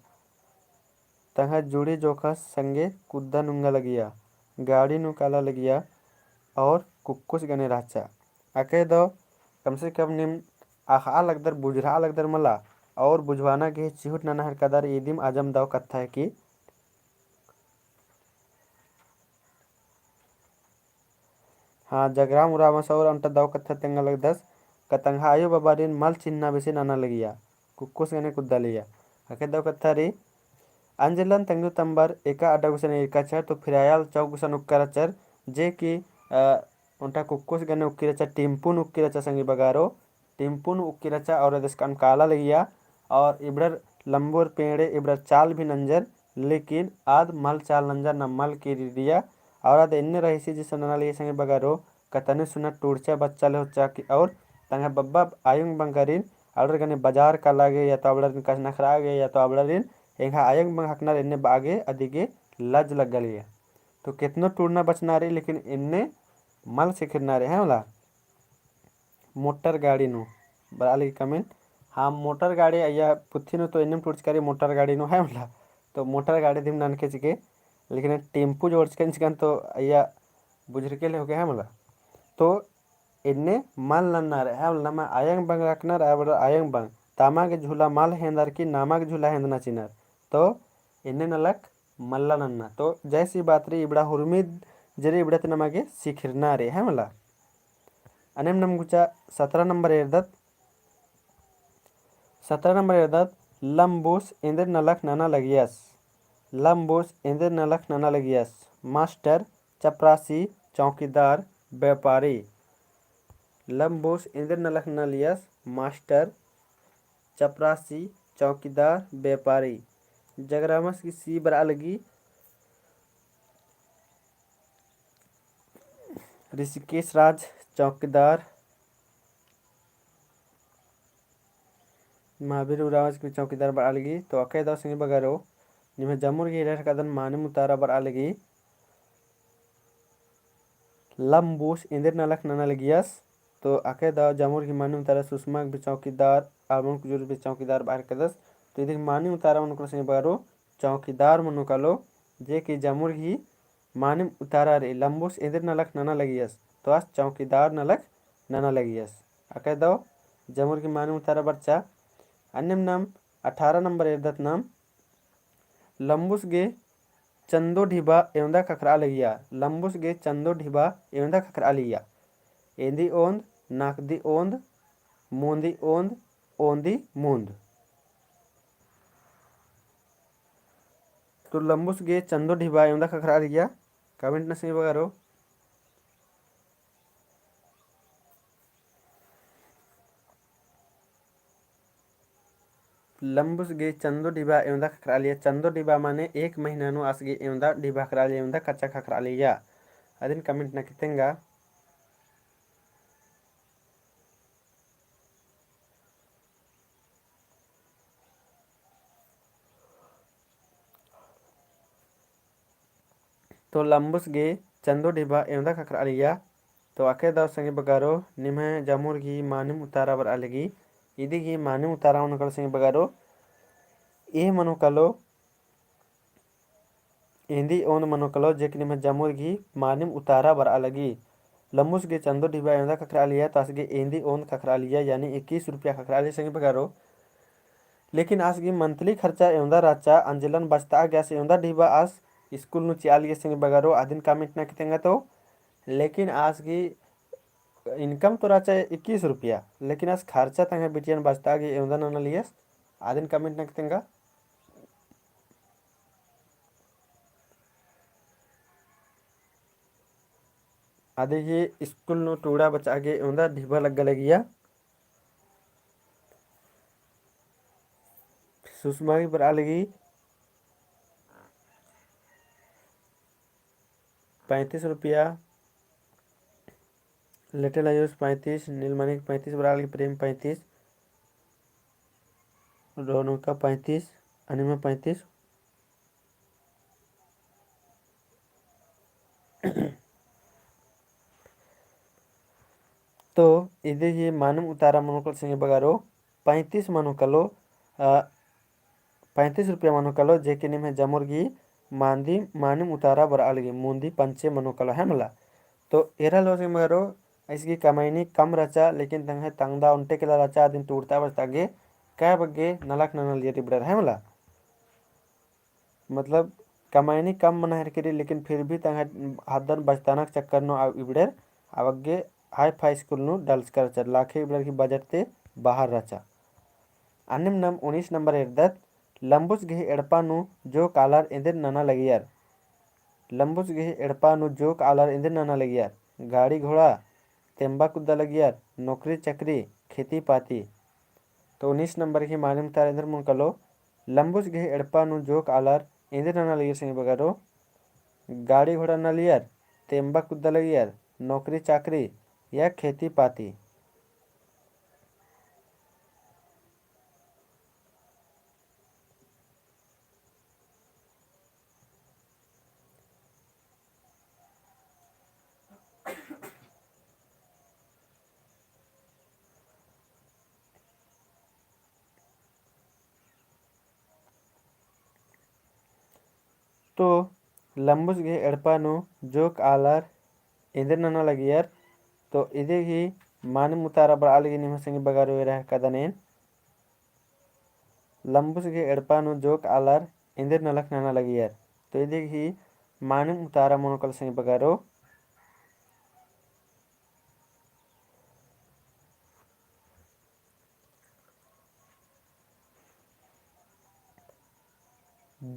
तंग्है जुड़ी जोखस संगे कुद्दा नुंगा लगिया। गाड़ी नू काला लगिया और कुक्कोस गने रहचा। अकय दव कम से कम नीम अख़आ लगदर, बुझरआ लगदर मला, और बुझवाना गे चिहुट नना हेरकदर, इदिम अजम दव कत्था है कि हाँ, जगराम उराँवस और ओन्टा दव कत्था तेंगा लगदस, का तंग्है आयो बबारिन मल चिन्हना बेसे नना लगिया, कुक्कोस गने कुद्दा लगिया। अकय दव कत्था रई, अंजेलन तंग्यो तम्बर एका अड्डा गुसन ईरका रहचर, तो फिराया लाल चौक गुसन उक्का रहचर, जे कि, अ, ओन्टा कुक्कोस गने उक्की रहचा, टेम्पू नू उक्की रहचा संगी बगरो, टेम्पू नू उक्की रहचा और अदस कन काला लगिया और इबड़र लम्बोर पेंड़े इबड़र चाल भी नंजर, लेकिन आद मल चाल नंजर ना मल कीरी रिया और आद एन्ने रहीसी जैसे नना लगिया संगी बगरो, का तनी सुना टूड़चा बच्चा ले होचा कि और तंग्है बब्बा आयंग बंगरिन अबड़र गने बजार काला गे या तो अबड़रिन कछनखरआ गे या तो अबड़रिन एंग्है आयंग बंग हकनर एन्ने बआ गे अदिगे लज लग्गा लगिया। तो केतनो टूड़ना बचना रई, लेकिन एन्ने मल सिखरना रई, है मला? मोटर गाड़ी नू, बरआ लगी comment। हाँ, मोटर गाड़ी अइय्या पुथी नू तो एन्नेम टूड़चका रई मोटर गाड़ी नू, है मला? तो मोटर गाड़ी दिम ननके चिके, लेकिन टेम्पू जोड़चकन चिकन तो अइय्या बुझरके ले होके, है मला? तो एन्ने मल नन्नर, है मला? नमा आयंग बंग रखनर, अबड़र आयंग बंग। तामा गे झूला मल हेंदर की नामा गे झूला हेंदना चिनर। तो एन्ने नलख मल्ला नन्ना। तो जैसी बात रई इबड़ा हुरमिद जे रई इबड़ा ती नमा गे सिखिरना रई, है मला। अन्नेम नाम गुचा सतरा नंबर एरदत। सतरा नंबर एरदत, लम्बुस एन्देर नलख नना लगियस। लम्बुस एन्देर नलख नना लगियस। मास्टर, चपरासी, चौकीदार, व्यापारी। लम्बुस एन्देर नलख नना लगियस। मास्टर, चपरासी, चौकीदार, व्यापारी। जगरामस की सी बरआ लगी। ऋषिकेश राज चौकीदार, महावीर उराँवस की चौकीदार बरआ लगी। तो अकय दव संगी बगरो, निम्है जमुर गही एरा हिकदन मानिम उतारा बरआ लगी। लम्बुस एन्देर नलख नना लगियस। तो अकय दव जमुर गही मानिम उतारा सुषमा भी चौकीदार, आलमन कुजूर भी चौकीदार बरआ हिकदस। तो इदी मानिम उतारा मनो कालो संगी बगरो, चौकीदार मनो कालो, जे कि जमुर गही मानिम उतारा रई। लम्बुस एन्देर नलख नना लगियस, तो आस चौकीदार नलख नना लगियस। अकय दव जमुर गही मानिम उतारा बरचा। अन्नेम नाम अठारह नंबर एरदत नाम, लम्बुस गे चंदो ढिबा एवंदा खखरआ लगिया। लम्बुस गे चंदो ढिबा एवंदा खखरआ लगिया। एन्दी ओन्द, नाकदी ओन्द, मोन्दी ओन्द, ओन्दी मुन्द। तो लम्बुस गे चंदो ढिबा एवंदा खखरआ लगिया। Comment नना संगी बगरो। लम्बुस गे चंदो ढिबा एवंदा खखरआ लगिया। चंदो ढिबा माने एक महीना नू आस गे एवंदा ढिबा खखरआ लगिया, एवंदा कच्चा खखरआ लगिया। अदिन comment नना की तेंगा। तो लम्बुस गे चंदो ढिबा एवंदा खखरआ लगिया। तो अकय दव संगी बगरो, निम्है जमुर गही मानिम उतारा बरआ लगी। इदी गही मानिम उतारा मनो कालो संगी बगरो, एह मनो कालो, एन्दी ओन्द मनो कालो, जे कि निम्है जमुर गही मानिम उतारा बरआ लगी। लम्बुस गे चंदो ढिबा एवंदा खखरआ लगिया, तो आस गे एन्दी ओन्द खखरआ लगिया, यानी इक्कीस रुपया खखरआ लगिया संगी बगरो। लेकिन आस गही monthly खर्चा एवंदा रहचा, अंजलन बचतआ गे आस एवंदा ढिबा आस school नू चिआ लगिया संगी बगरो, अदिन comment नना की तेंगा तो। लेकिन आस गही income तो रहचा इक्कीस रुपया, लेकिन आस खर्चा तंग्है बिटियन बचतआ गे एवंदा नना लगियस, अदिन comment नना की तेंगा। अदी गही school नू टूड़ा बचआ गे एवंदा ढिबा लग्गा लगिया। सुषमा गही बरआ लगी पैंतीस रुपया, लिटिल आयुष पैंतीस, नीलमणि पैंतीस बरआ लगी, प्रेम पैंतीस, रोनुका पैंतीस, अनिमा पैंतीस। तो इदी गही मानिम उतारा मनो कालो संगी बगरो पैंतीस मनो कालो, अ, पैंतीस रुपया मनो कालो, जे कि निम्है जमुर गही मान्दी मानिम उतारा बरआ लगी, मुन्दी पंचे मनो कालो है मला। तो एरा लो संगी बगरो, आस गही कमैनी कम रहचा, लेकिन तंग्है तंगदा ओन्टे केला रहचा, अदिन टूड़ता बचता गे, कै बग्गे नलख नना लगियर इबड़र है मला। मतलब, कमैनी कम मना हेरकी रई, लेकिन फिर भी तंग्है हद्दन बचतानक चक्कर नू आ इबड़र, अबग्गे high-fi school नू डलचका रहचा, लाखे इबड़र गही budget ती बाहर रहचा। अन्नेम नाम उन्नीस नंबर एरदत, लम्बुस गही एड़पा नू जोक आलर एन्देर नना लगियर। लम्बुस गही एड़पा नू जोक आलर एन्देर नना लगियर। गाड़ी घोड़ा, तेम्बा कुद्दा लगियर, नौकरी चाकरी, खेती पाती। तो उन्नीस नंबर गही मानिम उतारा एन्देर मनो कालो, लम्बुस गही एड़पा नू जोक आलर एन्देर नना लगियर संगी बगरो, गाड़ी घोड़ा नना लगियर, तेम्बा कुद्दा लगियर, नौकरी चाकरी या खेती पाती। तो लम्बुस गही एड़पा नू जोक आलर एन्देर नना लगियर, तो इदी गही मानिम उतारा बरआ लगी निम्है संगी बगरो एरा हिकदन एन। लम्बुस गही एड़पा नू जोक आलर एन्देर नलख नना लगियर। तो इदी गही मानिम उतारा मनो कालो संगी बगरो।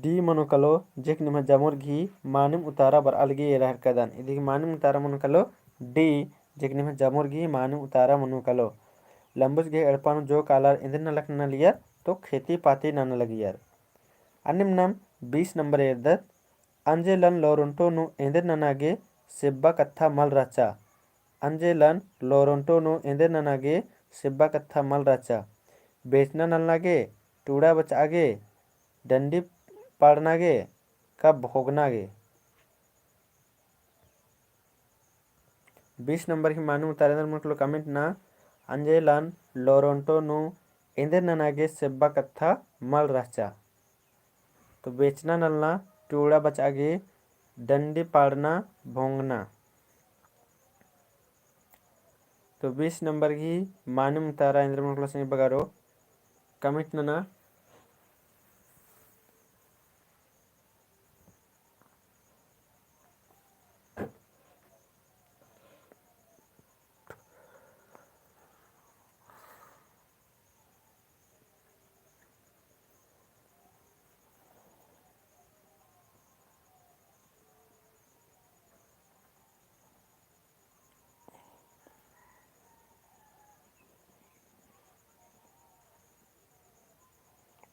D मनो कालो, जेक निम्है जमोर गही मानिम उतारा बरआ लगी एरा हेरकदन। इदी गही मानिम उतारा मनो कालो D, जेक निम्है जमोर गही मानिम उतारा मनो कालो। लम्बुस गही एड़पा नू जोक आलर एन्देर नलख नना लगियर, तो खेती पाती नना लगियर। अन्नेम नाम बीस नंबर एरदत, अंजेलन लोरोन्टो नू एन्देर नना गे सेब्बा कत्था मल रहचा। अंजेलन लोरोन्टो नू एन्देर नना गे सेब्बा कत्था मल रहचा। बेचना नलना गे, टूड़ा बचआ गे, डंडी पाड़ना गे, का भोगना गे। बीस नंबर ही मानिम उतारा एन्देर मनो कालो comment ना, अंजेलन लोरोन्टो नू एन्देर नना गे सेब्बा कत्था मल रहचा। तो बेचना नलना, टूड़ा बचआ गे, डंडी पाड़ना, भोंगना। तो बीस नंबर ही मानिम उतारा एन्देर मनो कालो संगी बगरो comment नना।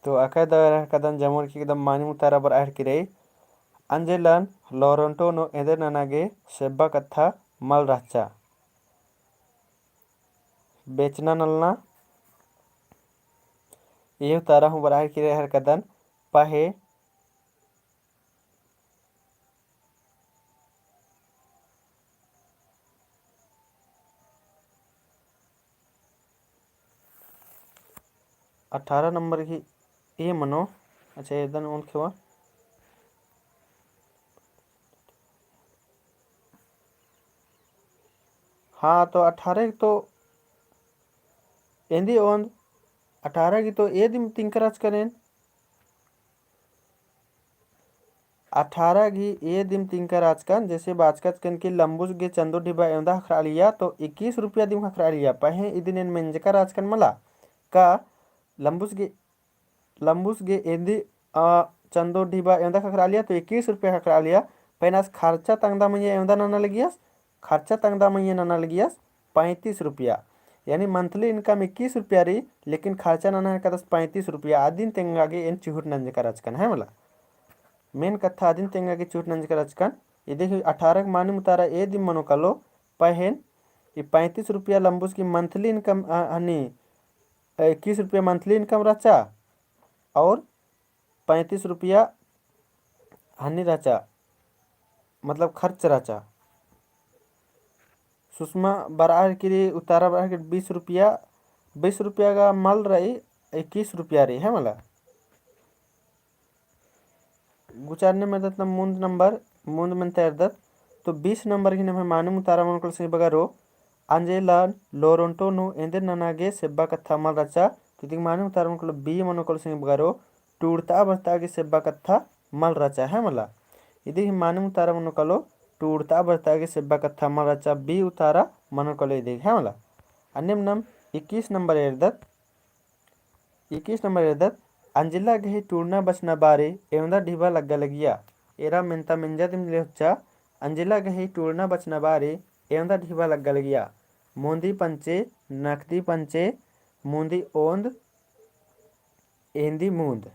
तो अकय दरा कदन जमोर की एकदम मानिम उतारा बरआ हेरकी रई। अंजेलन लोरोन्टो नू एन्देर नना गे सेब्बा कत्था मल रहचा। बेचना नलना। एह उतारा हूँ बरआ हेरकी रई हेरकदन। पहें अठारह नंबर ही ए मनो। अच्छा, एदन ओन खेवा। हाँ, तो अठारह तो एन्दी ओन, अठारह की तो ए दिम तिंकर रहचकन एन। अठारह गही ए दिम तिंकर रहचकन, जैसे बाचकचकन कि लम्बुस गे चंदो ढिबा एवंदा ख़क्खरआ लगिया, तो इक्कीस रुपया दिम ख़क्खरआ लगिया। पहें इदिन एन मेंजकर रहचकन मला, का लम्बुस गे, लम्बुस गे एन्दी, अ, चंदो ढिबा एवंदा ख़क्खरआ लगिया, तो इक्कीस रुपया ख़क्खरआ लगिया। पहें आस खर्चा तंगदा मइय्याँ एवंदा नना लगियस, खर्चा तंगदा मइय्याँ नना लगियस पैंतीस रुपया। यानी monthly income इक्कीस रुपया रई, लेकिन खर्चा नना हेरकदस पैंतीस रुपया। अदिन तेंगा गे एन चिहुट नंजकर रहचकन, है मला। Main कत्था अदिन तेंगा गे चिहुट नंजकर रहचकन। इदी गही अठारह गही मानिम उतारा ए दिम मनो कालो, पहें ई पैंतीस रुपया लम्बुस गही monthly income, अ, हनी, अ, इक्कीस रुपया monthly income रहचा और पैंतीस रुपया हनी रहचा, मतलब खर्च रहचा। सुषमा बरआ हेरकी रई, उतारा बरआ हेरकी रई बीस रुपया, बीस रुपया गा मल रई, इक्कीस रुपया रई, है मला। गुचारने में दत ना मुन्द नंबर, मुन्द में तैर दत, तो बीस नंबर गही नम्है मानिम उतारा मनो कालो संगी बगरो, अंजेलन लोरोन्टो नू एन्देर नना गे सेब्बा कत्था मल रहचा। तो इदी गही मानिम उतारा मनो कालो B मनो कालो संगी बगरो, टूड़तआ बचतआ गे सेब्बा कत्था मल रहचा, है मला। इदी गही मानिम उतारा मनो कालो, टूड़तआ बचतआ गे सेब्बा कत्था मल रहचा, B उतारा मनो कालो इदी गही, है मला। अन्नेम नाम इक्कीस नंबर एरदत, इक्कीस नंबर एरदत, अंजिला गही टूड़ना बचना बारी एवंदा ढिबा लग्गा लगिया। एरा मेन्ता मेंजा दिम ले होच्चा, अंजिला गही टूड़ना बचना बारी एवंदा ढिबा लग्गा लगिया। मोंदी पंचे, नकदी पंचे, मोंदी ओन्द, एन्दी मून्द।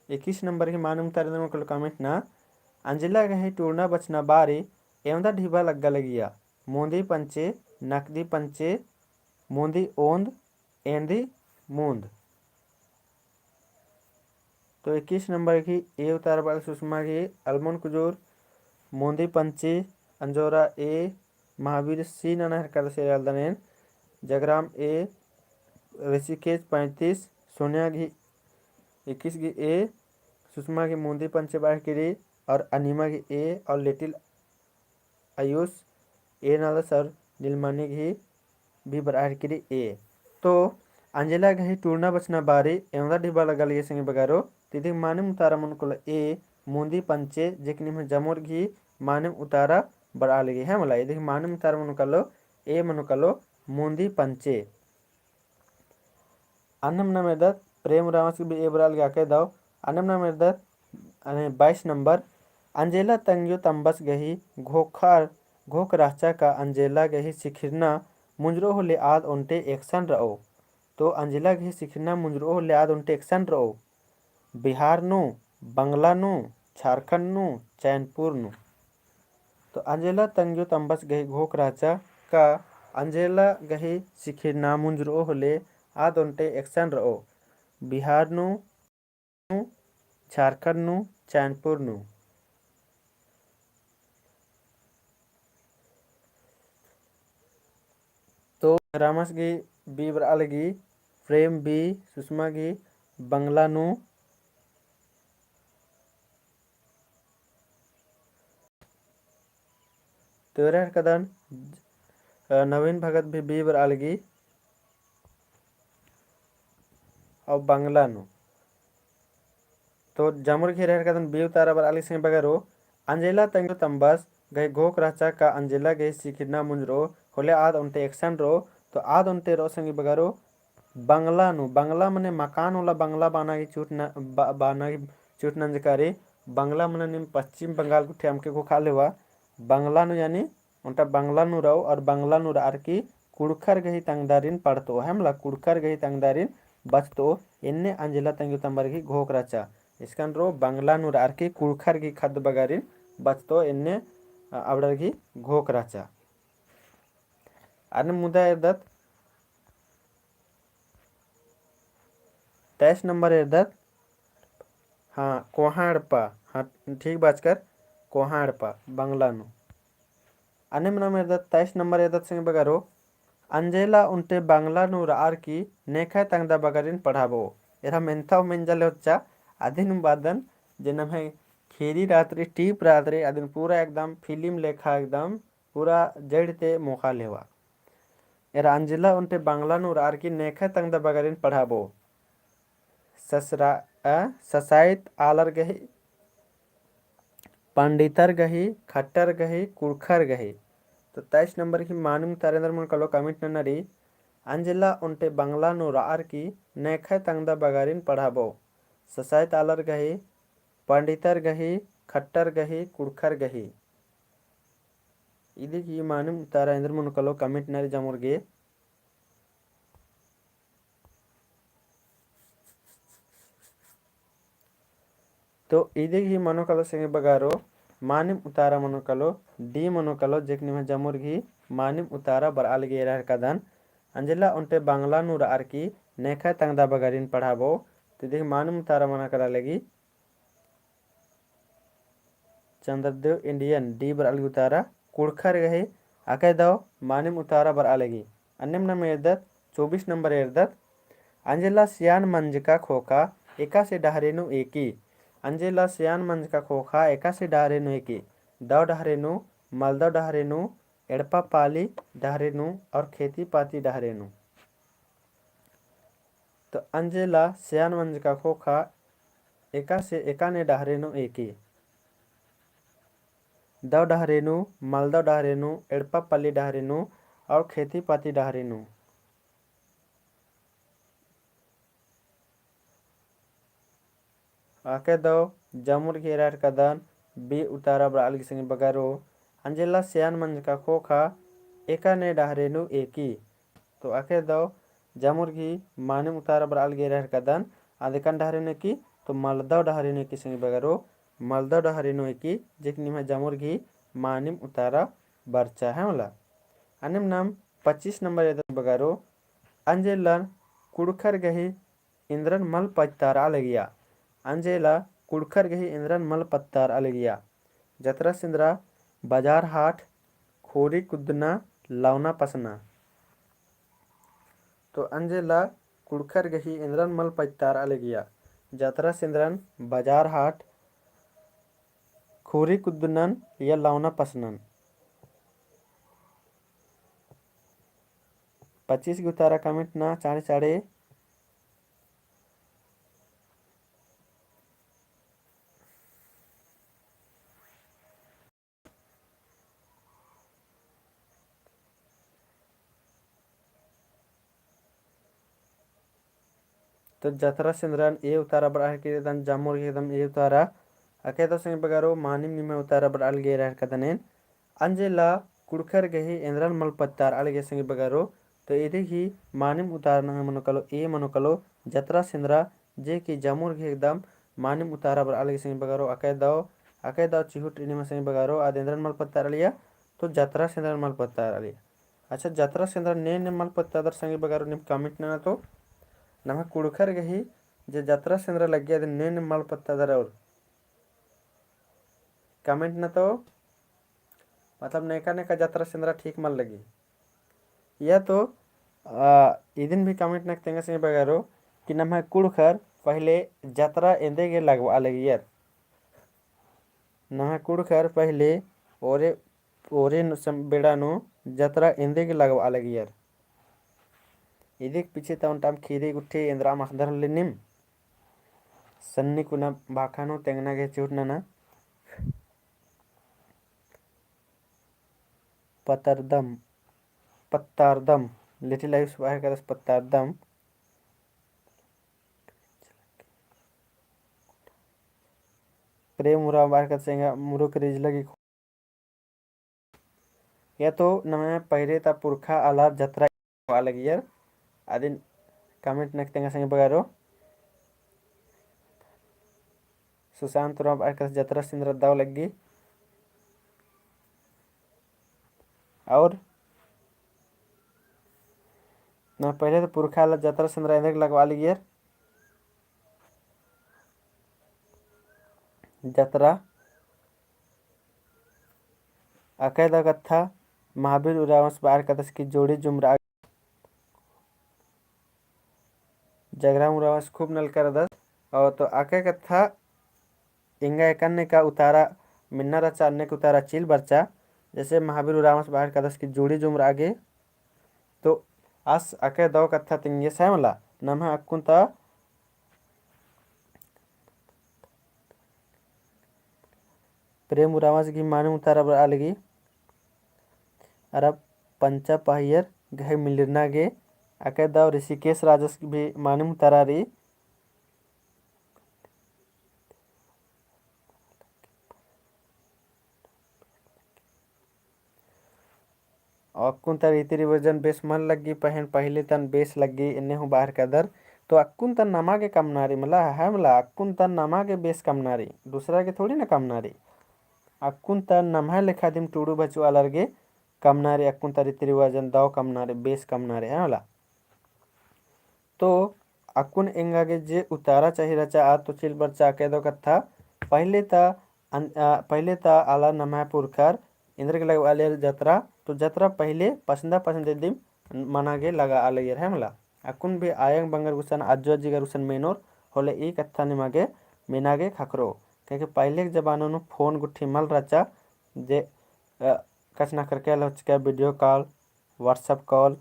इक्कीस नंबर गही मानिम उतारा एन्देर मनो कालो comment ना, अंजिला गही टूड़ना बचना बारी एवंदा ढिबा लग्गा लगिया। मोंदी पंचे, नकदी पंचे, मोंदी ओन्द, एन्दी मून्द। तो इक्कीस नंबर गही ए उतारा बरआ लगी सुषमा गही अलमोन कुजूर, मोंदी पंचे, अंजोरा A, महावीर C नना हेरकदस एरा लगदन एन, जगराम A, ऋषिकेश पैंतीस, सोनिया गही इक्कीस गही A, सुषमा गही मोंदी पंचे बरआ हेरकी रई और अनिमा गही A और लिटिल आयुष A नलस और नीलमणि गही भी बरआ हेरकी रई A। तो अंजिला गही टूड़ना बचना बारी एवंदा ढिबा लग्गा लगिया संगी बगरो, तो इदी गही मानिम उतारा मनो कालो A, मुन्दी पंचे, जेक निम्है जमुर गही मानिम उतारा बरआ लगी है मला। इदी गही मानिम उतारा मनो कालो, A मनो कालो, मुन्दी पंचे। अन्नेम नाम एरदत प्रेम उराँवस गही बरआ लगी अकय दव। अन्नेम नाम एरदत, अने बाईस नंबर, अंजेला तंग्यो तम्बस गही घोखर, घोख रहचा का अंजेला गही सिखिरना मुंजरो होले आद ओन्टे एकसन रओ। तो अंजेला गही सिखिरना मुंजरो होले आद ओन्टे एकसन रओ। बिहार नू, बंगला नू, झारखंड नू, चैनपुर नू। तो अंजेला तंग्यो तम्बस गही घोख रहचा का अंजेला गही सिखिरना मुंजरो होले आद ओन्टे एकसन रओ। बिहार नू, झारखंड नू, चैनपुर नू। तो रामस गही B बरआ लगी, प्रेम B, सुषमा गही बंगला नू। तो एरा हेरकदन, अ, नवीन भगत भी B बरआ लगी। और बंगला नू। तो जमुर गही एरा हेरकदन B उतारा बरआ लगी संगी बगरो, अंजेला तंग्यो तम्बस गही घोख रहचा का अंजेला गही सिखिरना मुंजरो होले आद ओन्टे एकसन रओ। तो आद ओन्टे रओ संगी बगरो, बंगला नू, बंगला मने मकान वाला बंगला बाना गही चूट न-, बा-, बाना गही चूट नंजका रई। बंगला मने नीम पश्चिम बंगाल गुट्ठी अमके ख़ोख़ा लेवा। बंगला नू यानी ओन्टा बंगला नू रओ और बंगला नू रअर की कुँड़ुख़र गही तंगदारिन पढ़तो, है मला, कुँड़ुख़र गही तंगदारिन बचतो, एन्ने अंजेला तंग्यो तम्बस गही घोख रहचा। इसकन रओ बंगला नू रअर की कुँड़ुख़र गही ख़द्द बगारिन बचतो, एन्ने, अ, अबड़र गही घोख रहचा। अन्नेम मुदा एरदत, तेईस नंबर एरदत, हाँ, कोहाँ एड़पा, हाँ, ठीक बाचकर, कोहाँ एड़पा, बंगला नू। अन्नेम नाम एरदत, तेईस नंबर एरदत संगी बगरो, अंजेला ओन्टे बंगला नू रअर की नेखय तंगदा बगारिन पढ़ाबओ। एरा मेन्ता मेंजल होच्चा, अदिन बादन, जे नम्है खीरी रअत रई, टीप रअत रई, अदिन पूरा एकदम फिलिम लेखा एकदम पूरा जड़ते मोख़ा लेवा। एरा अंजेला ओन्टे बंगला नू रअर की नेखय तंगदा बगारिन पढ़ाबओ। ससरा, अ, ससाइत आलर गही, पंडितर गही, खट्टर गही, कुँड़ुख़र गही। तो तेईस नंबर गही मानिम उतारा एन्देर मनो कालो comment नना रई। अंजेला ओन्टे बंगला नू रअर की नेखय तंगदा बगारिन पढ़ाबओ। ससाइत आलर गही, पंडितर गही, खट्टर गही, कुँड़ुख़र गही। इदी गही मानिम उतारा एन्देर मनो कालो comment नना रई जमुर गे। तो इदी गही मनो कालो संगी बगरो, मानिम उतारा मनो कालो, D मनो कालो, जेक निम्है जमुर गही मानिम उतारा बरआ लगी एरा हेरकदन, अंजेला ओन्टे बंगला नू रअर की नेखय तंगदा बगारिन पढ़ाबओ। तो इदी गही मानिम उतारा मना काला लगी चंद्रदेव Indian, D बरआ लगी उतारा, कुँड़ुख़र गही, अकय दव मानिम उतारा बरआ लगी। अन्नेम नाम एरदत, चौबीस नंबर एरदत, अंजेला सियान मंजका ख़ोख़ा एकासे डहरे नू एकी। अंजेला सियान मंजका ख़ोख़ा एकासे डहरे नू एकी। दव डहरे नू, मलदव डहरे नू, एड़पा पाली डहरे नू और खेती पाती डहरे नू। तो अंजेला सियान मंजका ख़ोख़ा एकासे एकाने डहरे नू एकी। दव डहरे नू, मलदव डहरे नू, एड़पा पाली डहरे नू और खेती पाती डहरे नू। अकय दव जमुर गही एरा हेरकदन B उतारा बरआ लगी संगी बगरो, अंजेला सियान मंजका ख़ोख़ा एकाने डहरे नू एकी। तो अकय दव जमुर गही मानिम उतारा बरआ लगी एरा हेरकदन, आद एकाने डहरे नू एकी, तो मलदव डहरे नू एकी संगी बगरो, मलदव डहरे नू एकी, जेक निम्है जमुर गही मानिम उतारा बरचा है मला। अन्नेम नाम पच्चीस नंबर एरदत बगरो, अंजेलन कुँड़ुख़र गही इन्द्रन मल पत्तारआ लगिया। अंजेला कुँड़ुख़र गही इन्द्रन मल पत्तारआ लगिया। जतरा सिंदरा, बजार हाट, खोरी कुद्दना, लौना पसना। तो अंजेला कुँड़ुख़र गही इन्द्रन मल पत्तारआ लगिया। जतरा सिंदरन, बजार हाट, खोरी कुद्दनन या लौना पसनन। पच्चीस गही उतारा comment नना चाँड़े चाँड़े। तो जतरा सेंदरन ए उतारा बरआ हेलरकी रई, अदिन जामुर गही एकदम ए उतारा। अकय दव संगी बगरो मानिम निम्है उतारा बरआ लगी एरा हेलरकदन एन। अंजेला कुँड़ुख़र गही एन्दरन मल पत्तारआ लगी संगी बगरो। तो इदी गही मानिम उतारा नम्है मनो कालो, ए मनो कालो जतरा सेंदरा, जे कि जामुर गही एकदम मानिम उतारा बरआ लगी संगी बगरो। अकय दव, अकय दव चिहुट इन्ने मा संगी बगरो, आद एन्दरन मल पत्तारआ लगिया, तो जतरा सेंदरन मल पत्तारआ लगिया। अच्छा, जतरा सेंदरन ने ने मल पत्तादर संगी बगरो, नीम comment नना तो। नम्है कुँड़ुख़र गही जे जतरा सेंदरा लग्गी, अदिन ने ने मल पत्तादर और comment नना तो। मतलब नेका नेका जतरा सेंदरा ठीक मल लगी। या तो, आ, इदिन भी comment नना तेंगा संगी बगरो कि नम्है कुँड़ुख़र पहिले जतरा एन्देगे लगबआ लगियर। नम्है कुँड़ुख़र पहिले ओरे, ओरे नू सम-, बेड़ा नू जतरा एन्देगे लगबआ लगियर। इदिक पीछे ता ओन्टाम खीरी गुट्ठी एन्दरा मखदर होले नीम। सन्नी कुना भाखा नू तेंगना गे चिहुट नना। पत्तारदम, पत्तारदम, Little Lives बरआ हेलरकदस पत्तारदम। प्रेम उराँव बरआ हेलरकदस एंगा मुरुख रिझ लगी। या तो नम्है पहिले ता पुरखा आलर जतरा लगबआ लगियर, अदिन comment नना तेंगा संगी बगरो। सुशांत उराँव बरआ हेलरकदस जतरा सेंदरा दव लग्गी। और नम्है पहिले ता पुरखा आलर जतरा सेंदरा एन्देर लगबआ लगियर। जतरा अकय दव कत्था महावीर उराँवस बरआ हेलरकदस कि जोड़ी जुमरआ जगराम उराँवस खूब नलकर रअदस। और तो अकय कत्था एंगा एकन्ने का उतारा मेन्ना रहचा, अन्ने का उतारा चिल बरचा। जैसे महावीर उराँवस बरआ हेलरकदस कि जोड़ी जुमरआ गे। तो आस अकय दव कत्था तेंगेस है मला, नम्है अक्कुन ता प्रेम उराँवस गही मानिम उतारा बरआ लगी। अरा पंचा पहियर गही मिलिरना गे, अकय दव ऋषिकेश राजस भी मानिम उतारा रई। अक्कुन ता रीति रिवाजन बेस मल लग्गी, पहें पहिले तन बेस लग्गी, एन्ने हूँ बरआ हेलरकदर। तो अक्कुन तन नमा गे कमना रई, मला, है मला, अक्कुन तन नमा गे बेस कमना रई, दूसरा गे थोड़ी ना कमना रई। अक्कुन तन नम्है लेखा दिम टुडू बच्चू आलर गे कमना रई, अक्कुन ता रीति रिवाजन दव कमना रई, बेस कमना रई, है मला। तो अक्कुन एंगा गे जे उतारा चाही रहचा, आ तो चिल बरचा अकय दव कत्था। पहिले ता अन-, आ, पहिले ता आलर नम्है पुरखर एन्देर गे लगबआ लगियर जतरा, तो जतरा पहिले पसंदा पसंदा दिम मना गे लगआ लगियर, है मला। अक्कुन भी आयंग बंगर गुसन, अज्जो अज्जीगर गुसन मेनोर होले ई कत्था निमा गे मेना गे ख़क्खरो। क्योंकि पहिले के जमाना नू phone गुट्ठी मल रहचा, जे, अ, कछनखरके लचके video call, WhatsApp call,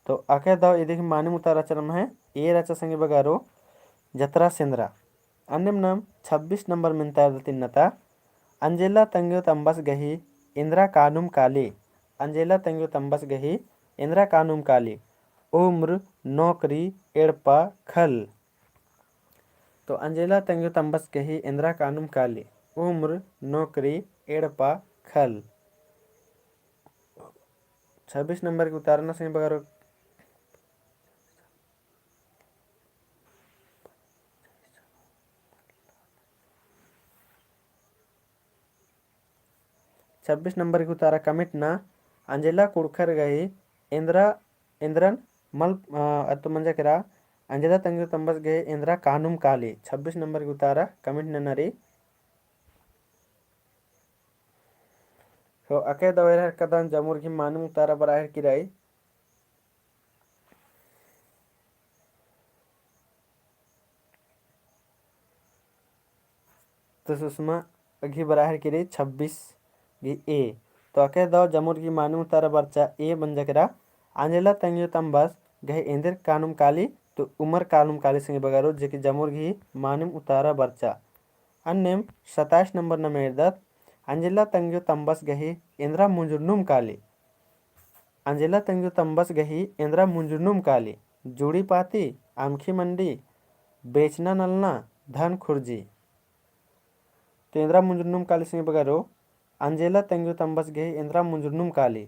तो अकय दव इदी गही मानिम उतारा रहचा नम्है ए रहचा संगी बगरो जतरा सेंदरा। अन्नेम नाम छब्बीस नंबर मेन्ता एरदत इन्ना ता। अंजेला तंग्यो तम्बस गही एन्दरा कानुम काली। अंजेला तंग्यो तम्बस गही एन्दरा कानुम काली। उम्र, नौकरी, एड़पा, खल। तो अंजेला तंग्यो तम्बस गही एन्दरा कानुम काली। उम्र, नौकरी, एड़पा, खल। छब्बीस नंबर के उतारा ना संगी बगरो। छब्बीस नंबर के उतारा comment ना, अंजेला कुँड़ुख़र गही एन्दरा, एन्दरन मल, अ, अत्तो मंजा केरा, अंजेला तंग्यो तम्बस गही एन्दरा कानुम काली। छब्बीस नंबर के उतारा comment नना रई। तो अकय दव एरा हेलरकदन जमुर गही मानिम उतारा बरआ हेलरकी रई। तो सुषमा गही बरआ हेलरकी रई छब्बीस गही ए। तो अकय दव जमुर गही मानिम उतारा बरचा ए मंजा केरा। अंजेला तंग्यो तम्बस गही एन्देर कानुम काली, तो उमर कानुम काली संगी बगरो, जे कि जमुर गही मानिम उतारा बरचा। अन्नेम सताइस नंबर नाम एरदत, अंजेला तंग्यो तम्बस गही एन्द्रा मुंजुरनुम काली। अंजेला तंग्यो तम्बस गही एन्द्रा मुंजुरनुम काली। जुड़ी पाती, अमखी मंडी, बेचना नलना, धन खुर्जी। तो एन्द्रा मुंजुरनुम काली संगी बगरो, अंजेला तंग्यो तम्बस गही एन्द्रा मुंजुरनुम काली।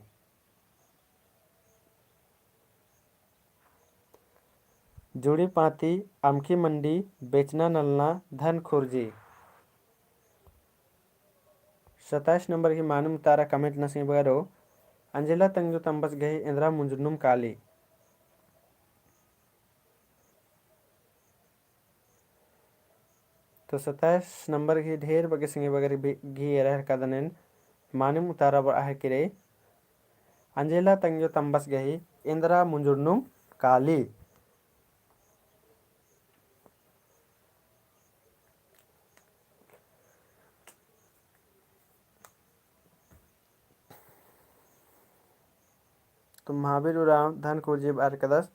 जुड़ी पाती, अमखी मंडी, बेचना नलना, धन खुर्जी। सताइस नंबर गही मानिम उतारा comment नना संगी बगरो, अंजेला तंग्यो तम्बस गही एन्द्रा मुंजुरनुम काली। तो सताइस नंबर गही ढेर बग्गे संगी बगर भी, गही एरा हेरकादन एन मानिम उतारा बरआ हेके रई। अंजेला तंग्यो तम्बस गही एन्द्रा मुंजुरनुम काली। तो महावीर उराँव धन खुर्जी बरआ हेरकादस।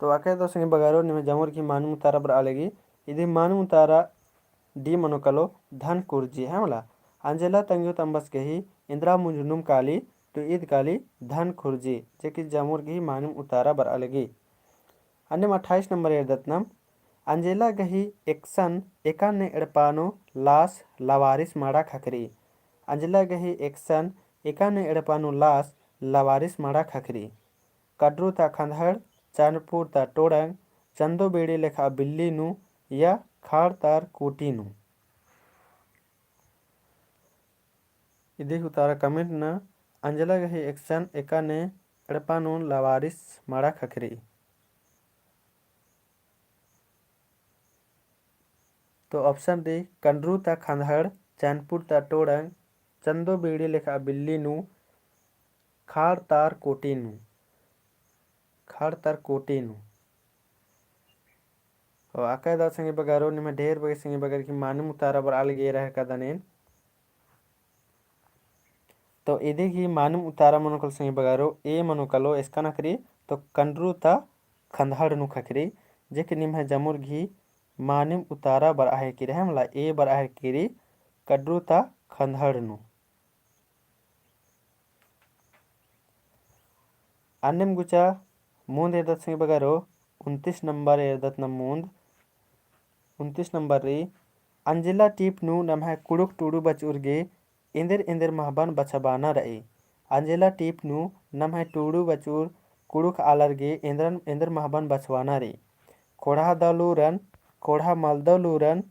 तो अकय दव संगी बगरो निम्है जमुर गही मानिम उतारा बरआ लगी। इदी मानिम उतारा D मनो कालो धन खुर्जी है मला। अंजेला तंग्यो तम्बस गही एन्द्रा मुंजुरनुम काली, तो ईद काली धन खुर्जी, जे कि जमुर गही मानिम उतारा बरआ लगी। अन्नेम अट्ठाईस नंबर एरदत नम, अंजेला गही एकसन एका ने एड़पा नू लास लवारिस मड़ा ख़क्खरी। अंजेला गही एकसन एका ने एड़पा नू लास लवारिस मड़ा ख़क्खरी। कड़रू ता खंदहड़, चैनपुर ता टोड़ंग, चंदो बीड़ी लेखा बिल्ली नू या खाड़ तार कोटी नू। इदी उतारा comment नना, अंजेला गही एकसन एका ने एड़पा नू लवारिस मड़ा ख़क्खरी। तो option D, कड़रू ता खंदहड़, चैनपुर ता टोड़ंग, चंदो बीड़ी लेखा बिल्ली नू, खाड़ तार कोटी नू, खाड़ तार कोटी नू। और अकय दव संगी बगरो निम्है ढेर बग्गे संगी बगर गही मानिम उतारा बरआ लगी एरा हेरकादन एन। तो इदी गही मानिम उतारा मनो कालो संगी बगरो, A मनो कालो एकसन ख़क्खरी, तो कड़रू ता खंदहड़ नू ख़क्खरी, जे कि निम्है जमुर गही मानिम उतारा बरआ हेके रई है मला, A बरआ हेके रई, कड़रू ता खंदहड़ नू। अन्नेम गुचा मुन्द एरदत संगी बगरो, उनतीस नंबर एरदत नम मुन्द। उनतीस नंबर रई, अंजेला टीप नू नम्है कुँड़ुख़ टूड़ू बचउर गे एन्देर एन्देर महबन बछाबअना रई। अंजेला टीप नू नम्है टूड़ू बचउर कुँड़ुख़ आलर गे एन्देर, एन्देर महबन बछाबअना रई। ख़ोंड़हा दव लूरन, ख़ोंड़हा मल दव लूरन,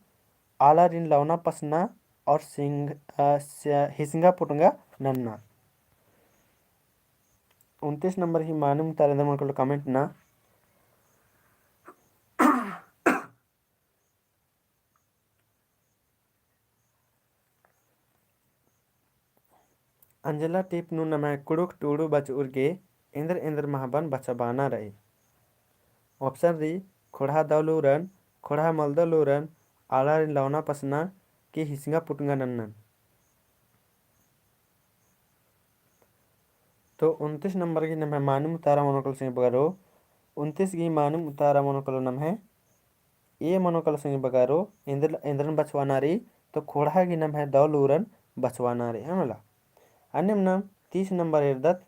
आलारिन लौना पसना और सिंग-, अ, स-, हिसंगा पुटंगा नन्ना। उनतीस नंबर गही मानिम उतारा एन्देर मनो कालो comment नना। अंजेला टीप नू नम्है कुँड़ुख़ टूड़ू बचउर गे एन्देर एन्देर महबन बछाबअना रई। Option D, ख़ोंड़हा दव लूरन, ख़ोंड़हा मल दव लूरन, आलारिन लौना पसना कि हिसंगा पुटंगा नन्नन। तो उनतीस नंबर गही नम्है मानिम उतारा मनो कालो संगी बगरो, उनतीस गही मानिम उतारा मनो कालो नम्है A मनो कालो संगी बगरो, एन्देर, एन्देरन बछाबअना रई, तो ख़ोंड़हा गही नम्है दव लूरन बछाबअना रई, है मला। अन्नेम नम तीस नंबर एरदत,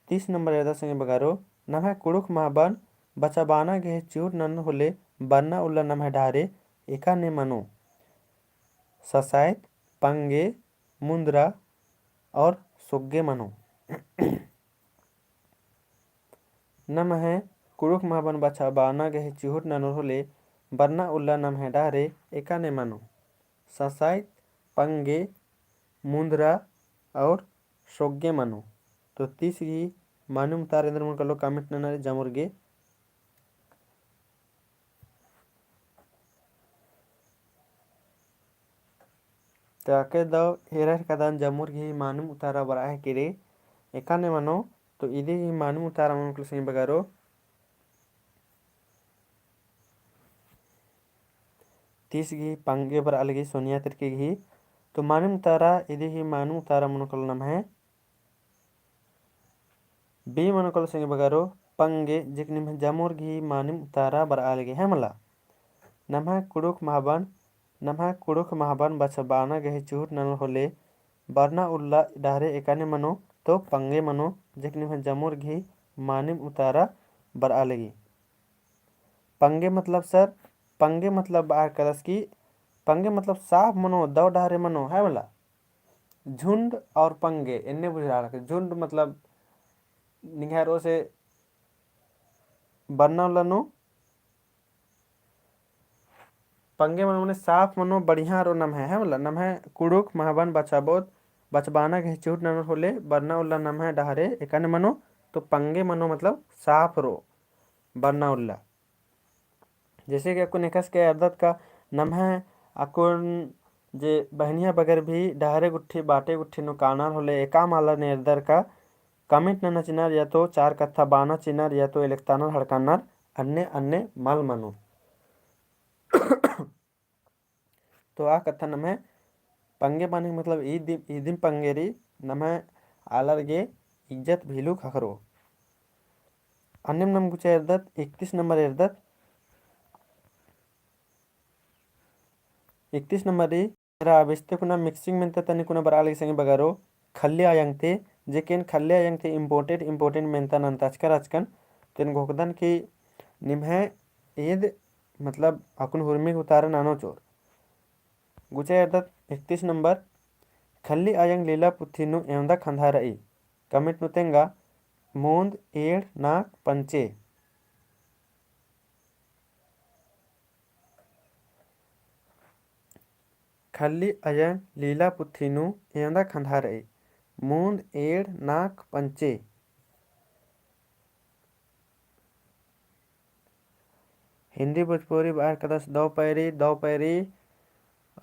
तीस नंबर एरदत संगी बगरो, नम्है कुँड़ुख़ महबन बछाबअना गही चिहुट ननोर होले बरना उल्ला नम्है डहरे एका ने मनो। ससाइत, पंगे, मुन्द्रा और सोग्गे मनो। नम्है कुँड़ुख़ महबन बछाबअना गही चिहुट ननोर होले बरना उल्ला नम्है डहरे एका ने मनो। ससाइत, पंगे, मुन्द्रा और सोग्गे मनो। तो तीस गही मानिम उतारा एन्देर मनो कालो comment नना रई जमुर गे। तो अकय दव एरा हेरकादन जमुर गही मानिम उतारा बरआ हेके रई एका ने मनो। तो इदी गही मानिम उतारा मनो कालो संगी बगरो। तीस गही पंगे बरआ लगी सोनिया तिर्की गही। तो मानिम उतारा, इदी गही मानिम उतारा मनो कालो नम्है B मनो कालो संगी बगरो, पंगे, जे कि निम्है जमुर गही मानिम उतारा बरआ लगी है मला। नम्है कुँड़ुख़ महबन नम्है कुँड़ुख़ महबन बछाबअना गही चिहुट ननर होले बरना उल्ला डहरे एकाने मनो तो पंगे मनो, जेक निम्है जमुर गही मानिम उतारा बरआ लगी। पंगे मतलब सर, पंगे मतलब बअर कदस कि पंगे मतलब साफ मनो, दव डहरे मनो, है मला? झुंड और पंगे एन्ने बुझारआ लगी। झुंड मतलब निंग्है रओ से बरना उल्ला नू, पंगे मनो मने साफ मनो, बढ़िया रओ नम्है, है मला? नम्है कुँड़ुख़ महबन बछाबओत, बछाबअना गही चिहुट ननर होले बरना उल्ला नम्है डहरे एकाने मनो, तो पंगे मनो मतलब साफ रओ बरना उल्ला। जैसे कि अक्कुन एकासे एरदत का नम्है अक्कुन जे बहनिया बगर भी डहरे गुट्ठी बाटे गुट्ठी नू कानर होले एका मला ने एरदर का comment नना चिनर या तो चार कत्था बअना चिनर या तो एलेकतानर हड़कानर अन्ने अन्ने मल मनो। तो आ कत्था नम्है पंगे बअना मतलब ईद, ईदिम पंगे रई, नम्है आलर गे इज्जत भिलुक ख़क्खरो। अन्नेम नाम गुचा एरदत, इकतीस नंबर एरदत। इकतीस नंबर रई, रा बेस्ते कुना mixing मेन्ता तनी कुना बरआ लगी संगी बगरो, खल्ली अयंग ती, जेकेन खल्ली अयंग ती important, important मेन्ता नन्ताचकर अचकन, तेन घोखदन कि निम्है ईद, मतलब, अक्कुन हुरमी उतारा ननो चोर। गुचा एरदत इकतीस नंबर, खल्ली अयंग लीला पुथी नू एवंदा खंधा रई। Comment नू तेंगा, मूंद, एंड़, नाक, पंचे। खल्ली अयंग लीला पुथी नू एवंदा खंधा रई। मूंद, एंड़, नाक, पंचे। हिंदी भोजपुरी बअर कदस दव पैरी, दव पैरी,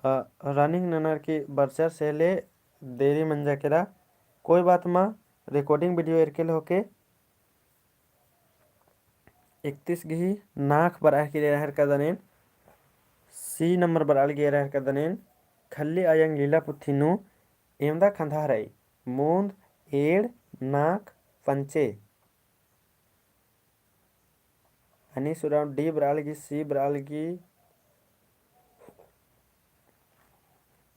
अ, running ननर की बरचर से ले देरी मंजा केरा। कोई बात मा, recording video एरके ले होके। इकतीस गही नाख बरआ लगी एरा हेरका दनेन, C नंबर बरआ लगी एरा हेरका दनेन, खल्ली अयंग लीला पुथी नू एवंदा खंधा रई, मूंद, एंड़, नाख, पंचे। अनीस उराँव D बरआ लगी, C बरआ लगी,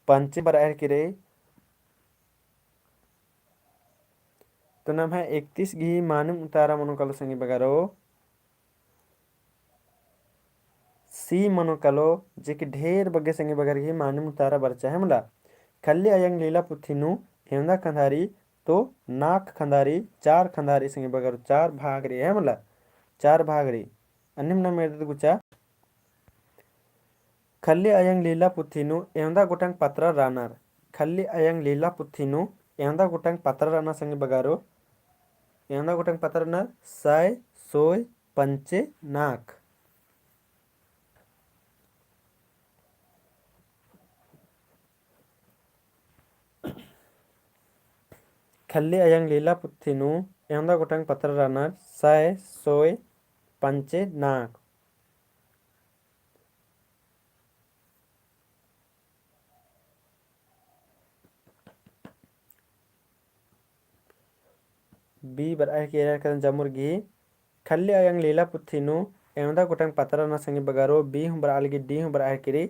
पंचे बरआ हेरकी रई। तो नम्है इकतीस गही मानिम उतारा मनो कालो संगी बगरो, C मनो कालो, जे कि ढेर बग्गे संगी बगर गही मानिम उतारा बरचा है मला। खल्ली अयंग लीला पुथी नू एवंदा खंधा रई, तो नाख खंधा रई, चार खंधा रई संगी बगर, चार भाग रई है मला, चार भाग रई। अन्नेम नाम एरदत गुचा। खल्ली अयंग लीला पुथी नू एवंदा गोटंग पतरा रअनर। खल्ली अयंग लीला पुथी नू एवंदा गोटंग पतरा रअनर संगी बगरो। एवंदा गोटंग पतरा रअनर, सय, सोय, पंचे, नाख। खल्ली अयंग लीला पुथी नू एवंदा गोटंग पतरा रअनर, सय, सोय, पंचे, नाख। B बरआ हेरकी एरा हेरका दनेन जमुर गही। खल्ली अयंग लीला पुथी नू एवंदा गोटंग पतरा रअनर संगी बगरो, B हूँ बरआ लगी, D हूँ बरआ हेरकी रई।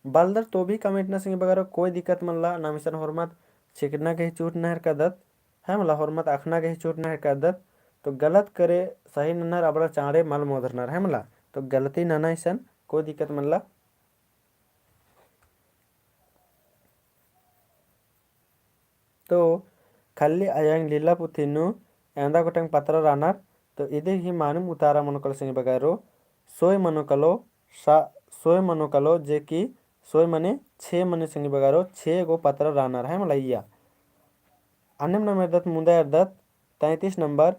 बलदर तो भी comment नना संगी बगरो, कोई दिक्कत मल्ला, नाम इसन होरमत छिकना गही चूट नहर करदत, है मला, होरमत अखना गही चूट नहर करदत। तो गलत करे सही ननर अबड़ा चाँड़े मल मोधरनर, है मला। तो गलती नना इसन कोई दिक्कत मल्ला। तो खल्ली अयंग लीला पुथी नू एवंदा गोटंग पतरा रअनर, तो इदी ही मानिम उतारा मनो कालो संगी बगरो, सोय मनो कालो, सा-, सोय मनो कालो, जे कि सोय मने छे मने संगी बगरो, छे गो पतरा रअनर है मला इया। अन्नेम नाम एरदत, मुन्दा एरदत, तैंतीस नंबर,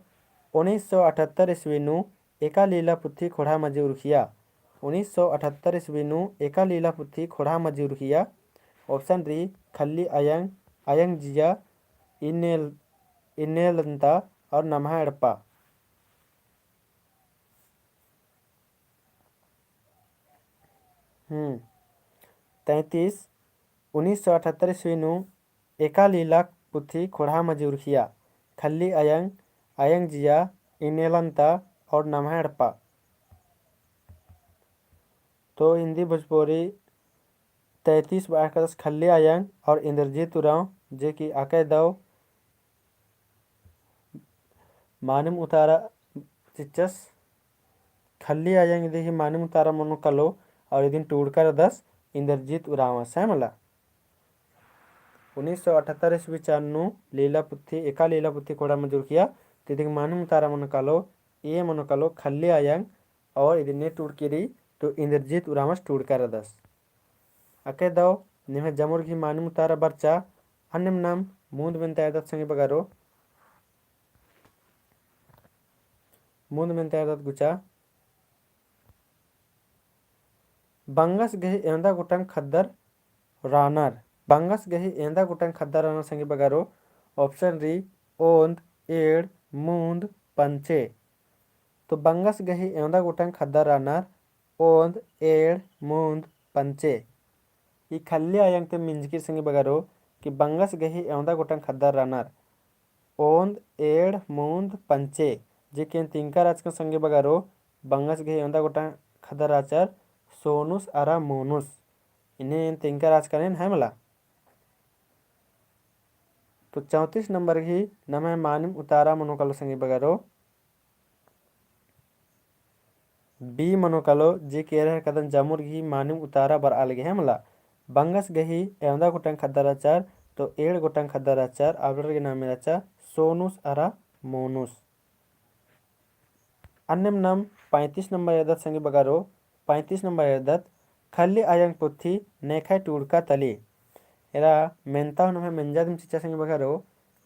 उन्नीस सौ अठहत्तर ईस्वी नू एका लीला पुथी खोंड़हा मझी उरखिया। उन्नीस सौ अठहत्तर ईस्वी नू एका लीला पुथी खोंड़हा मझी उरखिया। Option रई, खल्ली अयंग, अयंग जिया, इन्नेल, इन्नेलन्ता और नम्हा एड़पा। हम्म। तैंतीस, उन्नीस सौ अठहत्तर ईस्वी नू एका लीला पुथी खोंड़हा मझी उरखिया, खल्ली अयंग, अयंग जिया, इन्नेलन्ता और नम्हा एड़पा। तो हिंदी भोजपुरी सैंतीस बअर कादस खल्ली अयंग और इंद्रजीत उराँव, जे कि अकय दव मानिम उतारा चिच्चस। खल्ली अयंग इदी ही मानिम उतारा मनो कालो और इदिन टूड़का रअदस इंद्रजीत उराँवस, है मला। उन्नीस सौ अठहत्तर ईस्वी चान नू लीला पुथी, एका लीला पुथी कोड़ा मजुरकिया, तिदिक मानिम उतारा मनो कालो, ए मनो कालो खल्ली अयंग और इदिन ने टूड़की रई तो इंद्रजीत उराँवस टूड़का रअदस। अकय दव निम्है जमुर गही मानिम उतारा बरचा। अन्नेम नाम मुन्द मेन्ता एरदत संगी बगरो, मुन्द मेन्ता एरदत गुचा। बंगस गही एवंदा गुटंग खद्दर रानर। बंगस गही एवंदा गुटंग खद्दर रानर संगी बगरो। Option रई ओन्द, एंड़, मुन्द, पंचे। तो बंगस गही एवंदा गुटंग खद्दर रानर ओन्द, एंड़, मुन्द, पंचे। ई खल्ली अयंग ती मिंजकी रई संगी बगरो कि बंगस गही एवंदा गुटंग खद्दर रानर ओन्द, एंड़, मुन्द, पंचे। जे कि एन तिंका रहचकन संगी बगरो, बंगस गही एवंदा गुटंग खद्दर रहचर सोनुस अरा मोनुस। इन्ने एन तिंका रहचकन एन, है मला। तो चौंतीस नंबर गही नम्है मानिम उतारा मनो कालो संगी बगरो। B मनो कालो, जे कि एरा हेरकदन जमुर गही मानिम उतारा बरआ लगी, है मला। बंगस गही एवंदा गुटंग खद्दर रहचर, तो एंड़ गुटंग खद्दर रहचर, आबड़र गही नामे रहचा सोनुस अरा मोनुस। अन्नेम नाम पैंतीस नंबर एरदत संगी बगरो। पैंतीस नंबर एरदत, खल्ली अयंग पुथी नेखय टूड़का तली। एरा मेन्ता हूँ नम्है मेंजा दिम चिच्चा संगी बगरो,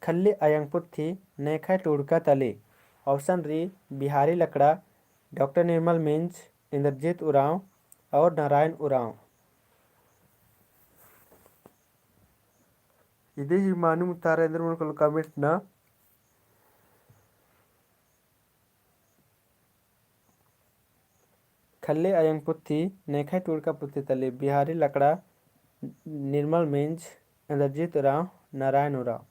खल्ली अयंग पुथी नेखय टूड़का तली। Option रई बिहारी लकड़ा, डॉक्टर निर्मल मिंज, इंद्रजीत उराँव और नारायण उराँव। इदी ही मानिम उतारा एन्देर मनो कालो comment नना। खल्ली अयंग पुथी नेखय टूड़का पुथी तली, बिहारी लकड़ा, निर्मल मिंज, इंद्रजीत उराँव, नारायण उराँव।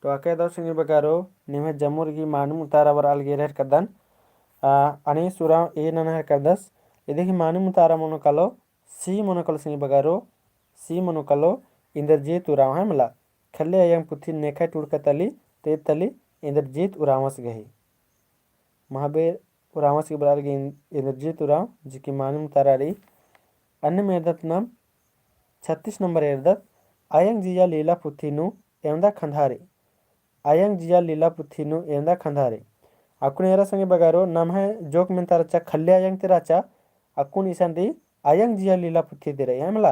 तो अकय दव संगी बगरो, निम्है जमुर गही मानिम उतारा बरआ लगी एरा हेरकदन। आ, अनीस उराँव ए नना हेरकदस। इदी ही मानिम उतारा मनो कालो, C मनो कालो संगी बगरो, C मनो कालो इंद्रजीत उराँव, है मला। खल्ली अयंग पुथी नेखय टूड़का तली, तो ए तली इंद्रजीत उराँवस गही। महाबीर उराँवस गही बरआ लगी इं-, इंद्रजीत उराँव, जे कि मानिम उतारा रई। अन्नेम एरदत नाम छत्तीस नंबर एरदत, अयंग जिया लीला पुथी नू एवंदा खंधारी। अयंग जिया लीला पुथी नू एवंदा खंधारी। अक्कुन एरा संगी बगरो, नम्है जोक मेन्ता रहचा खल्ली अयंग ती रहचा, अक्कुन इसन रई अयंग जिया लीला पुथी ती रई, है मला।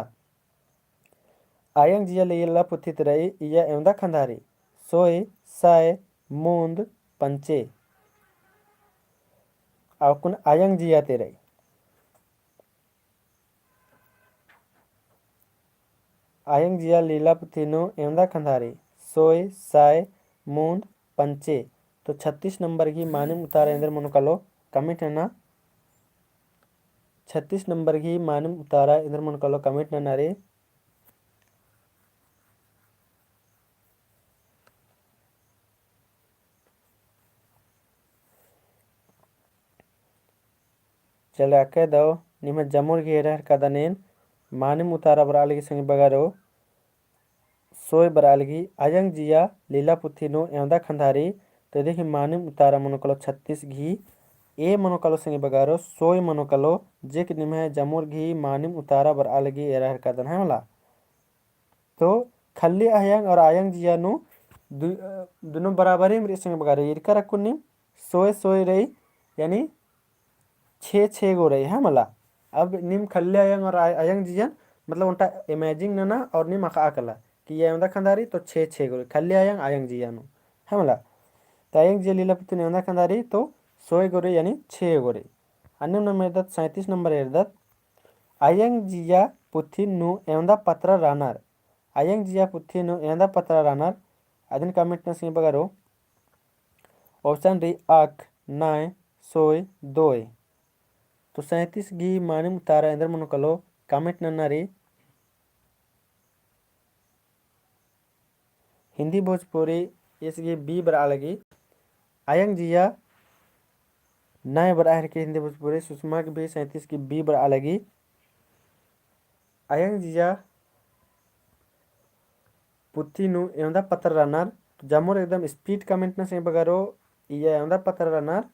अयंग जिया लीला पुथी ती रई, इया एवंदा खंधारी, सोय, साय, मुन्द, पंचे। अक्कुन अयंग जिया ती रई। अयंग जिया लीला पुथी नू एवंदा खंधारी, सोय, साय, मुन्द, पंचे। तो छत्तीस नंबर गही मानिम उतारा एन्देर मनो कालो comment नना। छत्तीस नंबर गही मानिम उतारा एन्देर मनो कालो comment नना रे। चले अकय दव निम्है जमुर गही एरा हेरकदन एन मानिम उतारा बरआ लगी संगी बगरो। सोय बरआ लगी, अयंग जिया लीला पुथी नू एवंदा खंधारी। तो इदी ही मानिम उतारा मनो कालो छत्तीस गही A मनो कालो संगी बगरो, सोय मनो कालो, जे कि निम्है जमुर गही मानिम उतारा बरआ लगी एरा हेरकदन, है मला। तो खल्ली अयंग और अयंग जिया नू दु-, अ, दुनो बराबरी में रई संगी बगरो। इरकर अक्कुन नीम सोय सोय रई, यानी छे छे गो रई, है मला। अब नीम खल्ली अयंग और अय-, अयंग जियन, मतलब ओन्टा imagine नना और नीम अख़आ कला कि इया एवंदा खंधारी तो छे छे गो रई, खल्ली अयंग अयंग जिया नू, है मला। तो अयंग जिया लीला पुथी नू एवंदा खंधारी तो सोय गो रई, यानी छे गो रई। अन्नेम नाम एरदत, सैंतीस नंबर एरदत, अयंग जिया पुथी नू एवंदा पत्रा रानर। अयंग जिया पुथी नू एवंदा पत्रा रानर, अदिन comment नना संगी बगरो। Option रई अक, नय, सोय, दोय। तो सैंतीस गही मानिम उतारा एन्देर मनो कालो comment नना रे। हिंदी भोजपुरी इसगी B बरआ लगी। अयंग जिया नय बरआ हेलरकी हिन्दी भोजपुरी, सुषमा की भी सैंतीस की B बरआ लगी। अयंग जिया पुथी नू एवंदा पत्र रअनर, जमोर एकदम speed comment नना संगी बगरो, इया एवंदा पत्र रअनर।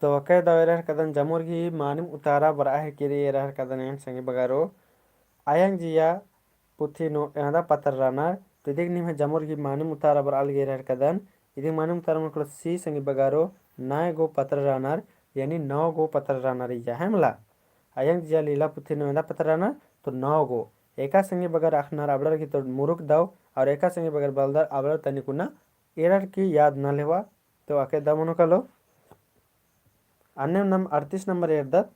तो अकय दव एरा हेलरकदन जमोर गही मानिम उतारा बरआ हेलरकी रई, एरा हेलरकदन एन संगी बगरो। अयंग जिया पुथी नू एवंदा पत्र रअनर, तो इदिक निम्है जमोर गही मानिम उतारा बरआ लगी एरा हेलरकदन। इदिक मानिम उतारा मनो कालो C संगी बगरो, नय गो पत्र रअनर, यानी नौ गो पत्र रअनर इया, है मला। अयंग जिया लीला पुथी नू एवंदा पत्र रअनर, तो नौ गो। एका संगी बगर अख़नर अबड़र गही तो मुरुख दव, और एका संगी बगर बलदर अबड़र तनिकुना एरर की याद नल हेवा, तो अकय दव मनो कालो। अन्नेम नाम अड़तीस नंबर एरदत,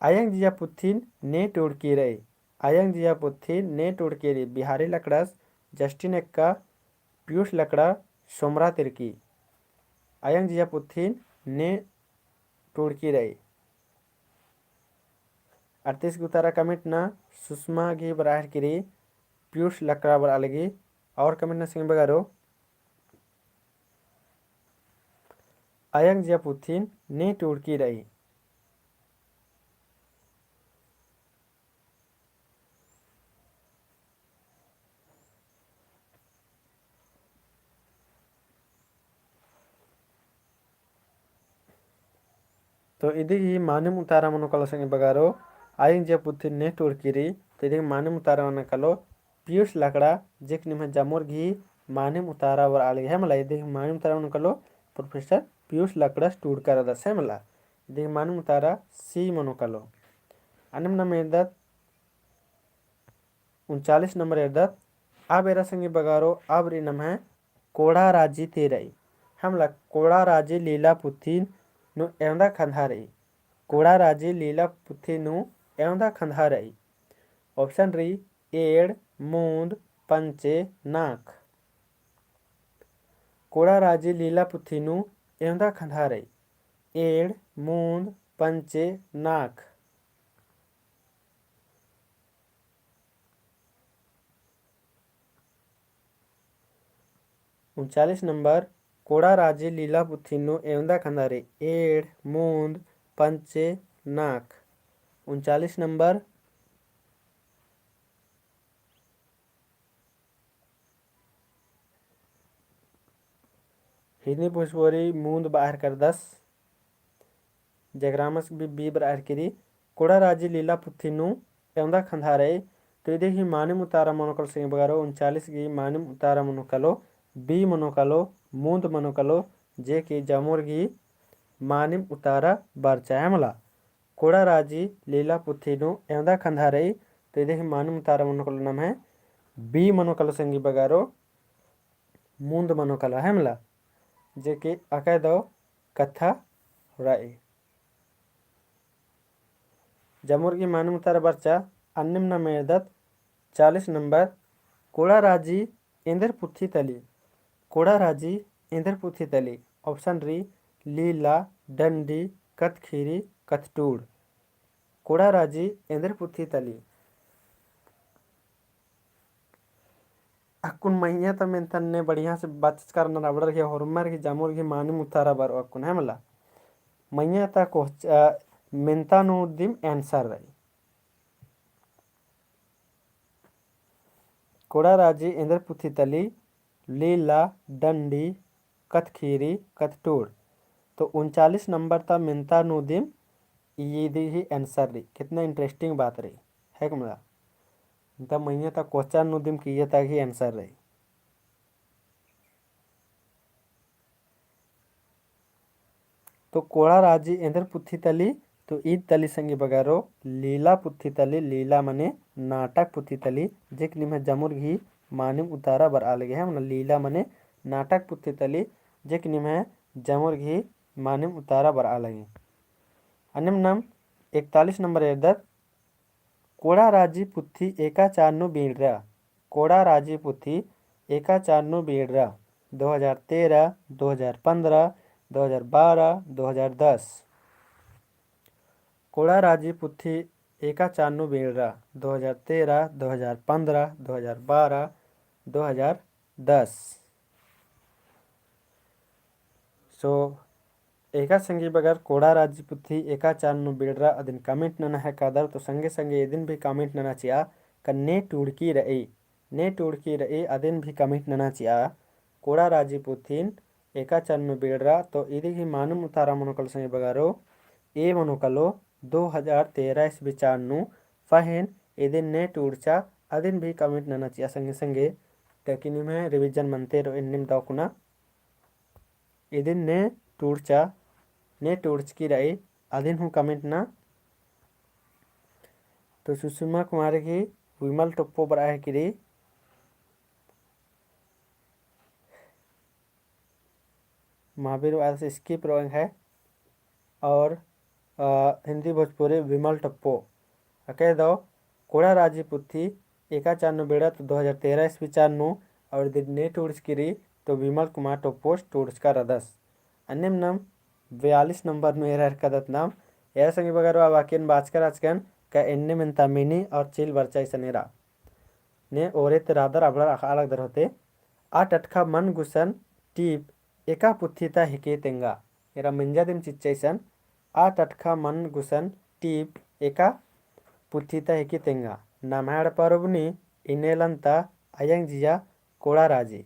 अयंग जिया पुथिन ने टूड़की रई। अयंग जिया पुथिन ने टूड़की रई। बिहारी लकड़स, जस्टिन एक्का, पीयूष लकड़ा, सोमरा तिर्की। अयंग जिया पुथिन ने टूड़की रई। अड़तीस गही उतारा comment नना, सुषमा गही बरआ हेलरकी रई, पीयूष लकड़ा बरआ लगी। और comment नना संगी बगरो। अयंग जिया पुथिन ने टूड़की रई। तो इदिक ही मानिम उतारा मनो कालो संगी बगरो, अयंग जिया पुथिन ने टूड़की रई, तो इदिक मानिम उतारा मनो कालो, पीयूष लकड़ा, जेक निम्है जमोर गही मानिम उतारा बरआ लगी, है मला। इदिक मानिम उतारा मनो कालो, प्रोफेसर पीयूष लकड़स टूड़का रअदस, है मला। इदिक मानिम उतारा C मनो कालो। अन्नेम नाम एरदत, उनचालीस नंबर एरदत, अब एरा संगी बगरो, अब रई नम्है कोड़ा राजी ती रई। है मला, कोड़ा राजी लीला पुथी नू एवंदा खंधा रई। कोड़ा राजी लीला पुथी नू एवंदा खंधा रई। Option रई, एंड़, मूंद, पंचे, नाख। कोड़ा राजी लीला पुथी नू एवंदा खंधा रई। एंड़, मूंद, पंचे, नाख। उनचालीस नंबर, कोड़ा राजी लीला पुथी नू एवंदा खंधा रई, एंड़, मूंद, पंचे, नाख। उनचालीस नंबर, हिन्दी भोजपुरी मूंद बरआ हेलरकदस, जगरामस भी B बरआ हेलरकी रई। कोड़ा राजी लीला पुथी नू एवंदा खंधा रई, तो इदिक ही मानिम उतारा मनो कालो संगी बगरो, उनचालीस गही मानिम उतारा मनो कालो, B मनो कालो, मूंद मनो कालो, जे कि जमोर गही मानिम उतारा बरचा, है मला। कोड़ा राजी लीला पुथी नू एवंदा खंधा रई, तो इदिक ही मानिम उतारा मनो कालो नम्है B मनो कालो संगी बगरो, मूंद मनो कालो, है मला, जे कि अकय दव कत्था रई। जमोर गही मानिम उतारा बरचा। अन्नेम नाम एरदत चालीस नंबर, कोड़ा राजी एन्देर पुथी तली। कोड़ा राजी एन्देर पुथी तली। Option रई, लीला, डंडी, कत्थखीरी, कत्थटूड़। कोड़ा राजी एन्देर पुथी तली। अक्कुन मइय्याँ ता मेन्ता ने बढ़िया से बातचीत करना रअदर कि होरमर गही जमोर गही मानिम उतारा बरओ अक्कुन, है मला। मइय्याँ ता कोहच-, अ, मेन्ता नू दिम answer रई। कोड़ा राजी एन्देर पुथी तली, लीला, डंडी, कत्थखीरी, कत्थटूड़। तो उनचालीस नंबर ता मेन्ता नू दिम इदी ही answer रई। कितना interesting बात रई, है कि मला? ता मइय्याँ ता कोहचा नू दिम कि इय्या ता ही answer रई। तो कोड़ा राजी एन्देर पुथी तली, तो ईद तली संगी बगरो लीला पुथी तली, लीला मने नाटक पुथी तली, जेक निम्है जमोर गही मानिम उतारा बरआ लगी, है मला। लीला मने नाटक पुथी तली, जेक निम्है जमोर गही मानिम उतारा बरआ लगी। अन्नेम नाम एकतालीस नंबर एरदत, कोड़ा राजी पुथी एका चार नू बींड़रा। कोड़ा राजी पुथी एका चार नू बींड़रा। दो हजार तेरह, दो हजार पन्द्रह, दो हजार बारह, दो हजार दस। कोड़ा राजी पुथी एका चान नू बेड़रा, दो हजार तेरह, दो हजार पन्द्रह, दो हजार बारह, दो हजार दस। So, एका संगी बगर कोड़ा राजी पुथी एका चान नू बेड़रा अदिन comment नना हेकादर, तो संगे संगे इदिन भी comment नना चिआ का ने टूड़की रई, ने टूड़की रई अदिन भी comment नना चिआ। कोड़ा राजी पुथिन एका चान नू बेड़रा, तो इदी ही मानिम उतारा मनो कालो संगी बगरो, ए मनो कालो दो हजार तेरह ईस्वी चान नू, पहें इदिन ने टूड़चा अदिन भी comment नना चिआ संगे संगे, ताकि निम्है revision मनते रओ एन्नेम दव कुना। इदिन ने टूड़चा, ने टूड़चकी रई, अदिन हूँ comment ना। तो सुषमा कुमारी गही विमल टोप्पो बरआ हेकी रई। महावीर आस skip रओ एंग्है। और, अ, हिंदी भोजपुरी विमल टोप्पो। अकय दव कोड़ा राजी पुथी एका चान नू बेड़ा तो दो हजार तेरह ईस्वी चान नू, और इदिन ने टूड़चकी रई तो विमल कुमार टोप्पोस टूड़चका रअदस। अन्नेम नाम बयालीस नंबर नू एरा हेरकदत नाम। एरा संगी बगरो अब अक्कुन बाचका रहचकन का एन्नेम एन्ता मेनी और चिल बरचा इसन एरा। ने ओरे ती रअदर अबड़र अख़आ लगदर होले। आ टटखा मन गुसन टीप एका पुथी ता हिके तेंगा। एरा मेंजा दिम चिच्चा इसन, आ टटखा मन गुसन टीप एका पुथी ता हिके तेंगा। नम्है एड़पा रोबनी, इन्नेलन ता अयंग जिया कोड़ा राजी।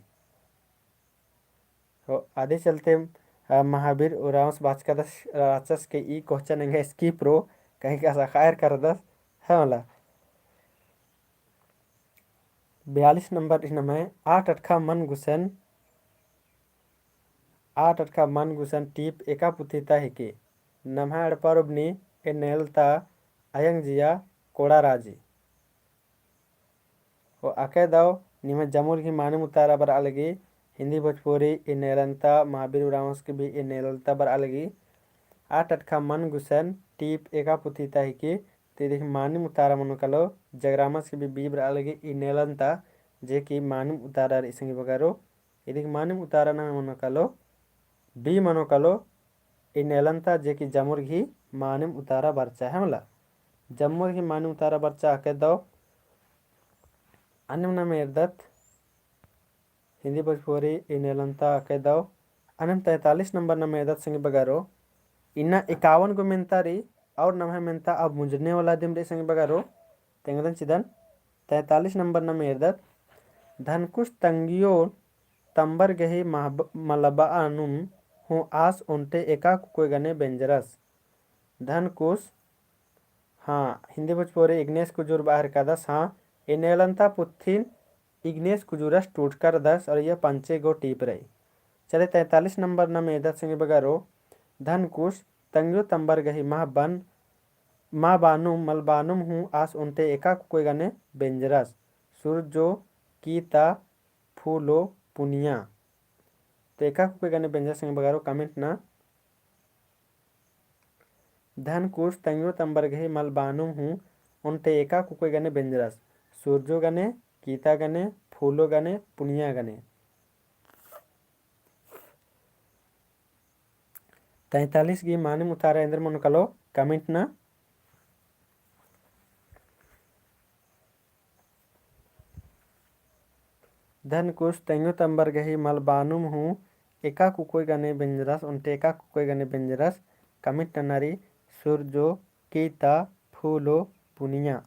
हो, अदी चलते, अ, महावीर उराँवस बाचकादस रहचस के ई question एंग्है skip रओ, कहीं का अख़आ हेरकदस, है मला। बयालीस नंबर इन्नम है, आ टटखा मन गुसन, आ टटखा मन गुसन टीप एका पुथी ता हिके। नम्है एड़पा रोबनी, इन्नेलन ता अयंग जिया कोड़ा राजी। हो अकय दव निम्है जमुर गही मानिम उतारा बरआ लगी, हिंदी भोजपुरी इन्नेलन ता, महावीर उराँवस गही भी इन्नेलन ता बरआ लगी। आ टटखा मन गुसन टीप एका पुथी ता हिके, तो इदी ही मानिम उतारा मनो कालो, जगरामस गही भी बी बरआ लगी इन्नेलन ता, जे कि मानिम उतारा रई संगी बगरो। इदी ही मानिम उतारा नम्है मनो कालो, बी मनो कालो, इन्नेलन ता जे कि जमुर गही मानिम उतारा बरचा है मला। जमुर गही मानिम उतारा बरचा अकय दव। अन्नेम नाम एरदत हिंदी भोजपुरी इन्नेलन ता अकय दव। अन्नेम तैंतालीस नंबर नाम एरदत संगी बगरो। इन्ना इक्यावन गो मेन्ता रई और नम्है मेन्ता अब मुंजने वाला दिम रई संगी बगरो। तेंगदन चिदन तैंतालीस नंबर नाम एरदत। धनकुस तंग्यो तम्बर गही महब-, मलबानुम हूँ आस ओन्टे एका कुकोय गने बेंजरस। धनकुस, हाँ, हिंदी भोजपुरी इग्नेस कुजूर बरआ हेरकदस, हाँ, इन्नेलन ता पुथिन इग्नेस कुजूरस टूड़का रअदस और यह पंचे गो टीप रई। चले, तैंतालीस नंबर नाम एरदत संगी बगरो, धनकुस तंग्यो तम्बर गही महबन, महबानुम, मलबानुम हूँ आस ओन्टे एका कुकोय गने बेंजरस। सुरजो, कीता, फूलो, पुनिया। तो एका कुकोय गने बेंजरस संगी बगरो comment ना। धनकुस तंग्यो तम्बर गही मलबानुम हूँ ओन्टे एका कुकोय गने बेंजरस। सुरजो गने, कीता गने, फूलो गने, पुनिया गने। तैंतालीस गही मानिम उतारा एन्देर मनो कालो comment ना। धनकुस तंग्यो तम्बर गही मलबानुम हूँ एका कुकोय गने बेंजरस, ओन्टे एका कुकोय गने बेंजरस, comment नना रई सुरजो, कीता, फूलो, पुनिया।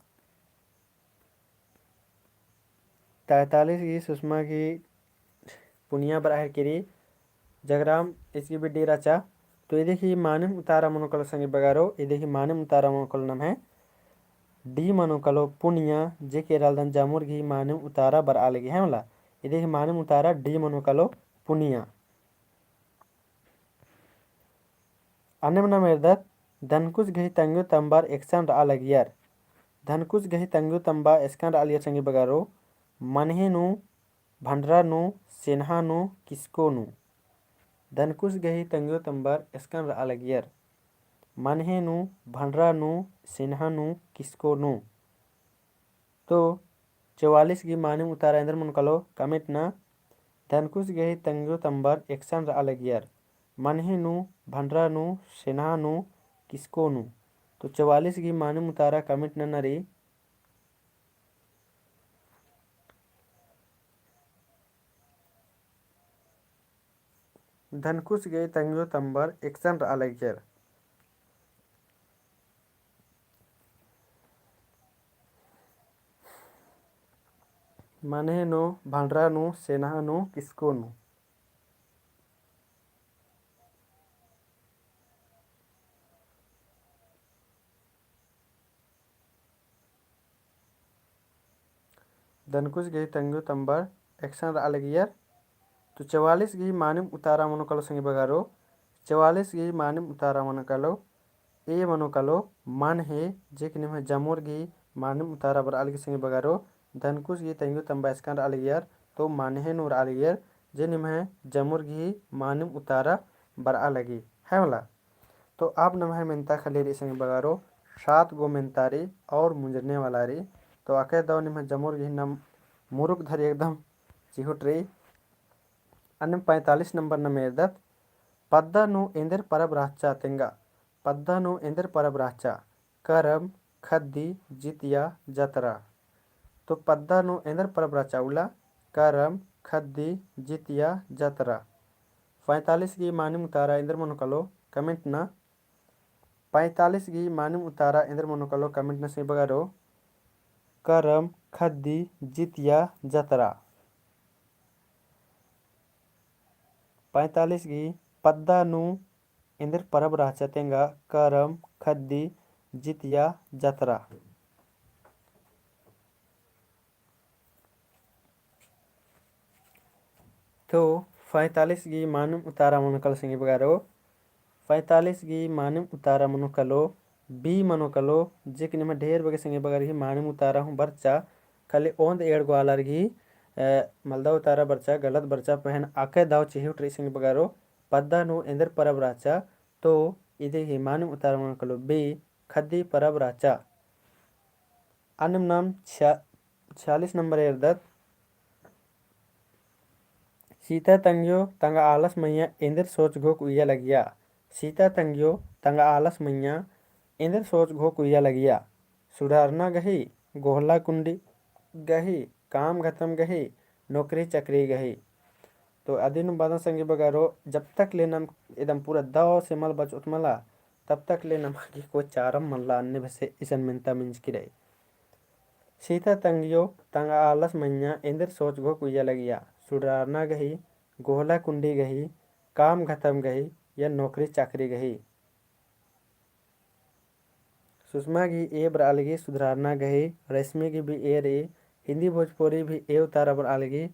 तैंतालीस गही सुषमा गही पुनिया बरआ हेरकी रई, जगराम इसकी भी डी रहचा। तो इदी ही मानिम उतारा मनो कालो संगी बगरो, इदी ही मानिम उतारा मनो कालो नम्है डी मनो कालो पुनिया, जे कि एरालदन जमुर गही मानिम उतारा बरआ लगी है मला। इदी ही मानिम उतारा डी मनो कालो पुनिया। अन्नेम नाम एरदत, धनकुस गही तंग्यो तम्बर एकसन रआ लगियर। धनकुस गही तंग्यो तम्बा एकसन रआ लगियर संगी बगरो, मनहे नू, भंडरा नू, सेन्हा नू, किसको नू। धनकुस गही तंग्यो तम्बर एकसन रआ लगियर। मनहे नू, भंडरा नू, सेन्हा नू, किसको नू। तो चौवालीस गही मानिम उतारा एन्देर मनो कालो comment ना। धनकुस गही तंग्यो तम्बर एकसन रआ लगियर। मनहे नू, भंडरा नू, सेन्हा नू, किसको नू। तो चवालीस गही मानिम उतारा comment नना रई। धनकुस गही तंग्यो तम्बर एकसन रआ लगियर। मनहे नू, भंडरा नू, सेनहा नू, किसको नू। धनकुस गही तंग्यो तम्बर एकसन रआ लगियर। तो चवालीस गही मानिम उतारा मनो कालो संगी बगरो, चवालीस गही मानिम उतारा मनो कालो, ए मनो कालो मनहे, जे कि निम्है जमुर गही मानिम उतारा बरआ लगी संगी बगरो। धनकुस गही तंग्यो तम्बर एकसन रआ लगियर, तो मनहे नू रआ लगियर, जे निम्है जमुर गही मानिम उतारा बरआ लगी, है मला। तो अब नम्है मेन्ता खली रई संगी बगरो, सात गो मेन्ता रई और मुंजरने वाला रई। तो अकय दव निम्है जमुर गही नम मुरुक धरी एकदम चिहुट रई। अन्नेम पैंतालीस नम्बर नम एरदत, पद्दा नू एन्देर परब रहचा तेंगा, पद्दा नू एन्देर परब रहचा, करम, खद्दी, जितिया, जतरा। तो पद्दा नू एन्देर परब रहचा उल्ला, करम, खद्दी, जितिया, जतरा। पैंतालीस गही मानिम उतारा एन्देर मनो कालो comment ना। पैंतालीस गही मानिम उतारा एन्देर मनो कालो comment ना संगी बगरो, करम, खद्दी, जितिया, जतरा। पैंतालीस गही पद्दा नू एन्देर परब रहचा तेंगा, करम, खद्दी, जितिया, जतरा। तो पैंतालीस गही मानिम उतारा मनो कालो संगी बगरो, पैंतालीस गही मानिम उतारा मनो कालो B मनो कालो, जे कि निम्है ढेर बग्गे संगी बगर गही मानिम उतारा हूँ बरचा, खाली ओन्द एंड़ गो आलर गही, अ, मलदा उतारा बरचा, गलत बरचा, पहें अकय दव चिहुट रई संगी बगरो, पद्दा नू एन्देर परब रहचा, तो इदी गही मानिम उतारा मनो कालो B, खद्दी परब रहचा। अन्नेम नाम छ-, छियालीस नम्बर एरदत। सीता तंग्यो तंगआ आलस मइय्याँ एन्देर सोच घोख उइय्या लगिया। सीता तंग्यो तंगआ आलस मइय्याँ एन्देर सोच घोख उइय्या लगिया। सुधारना गही, गोहला कुंडी गही, काम खतम गही, नौकरी चाकरी गही। तो अदिन बअदन संगी बगरो, जब तक ले नम एकदम पूरा दव से मल बचोत मला, तब तक ले नमा गही कोई चारम मल्ला अन्ने बेसे इसन मेन्ता मिंजकी रई। सीता तंग्यो तंगआ आलस मइय्याँ एन्देर सोच घोख उइय्या लगिया। सुधारना गही, गोहला कुंडी गही, काम खतम गही, या नौकरी चाकरी गही। सुषमा गही A बरआ लगी, सुधारना गही, रश्मि गही भी A रई, हिन्दी भोजपुरी भी A उतारा बरआ लगी,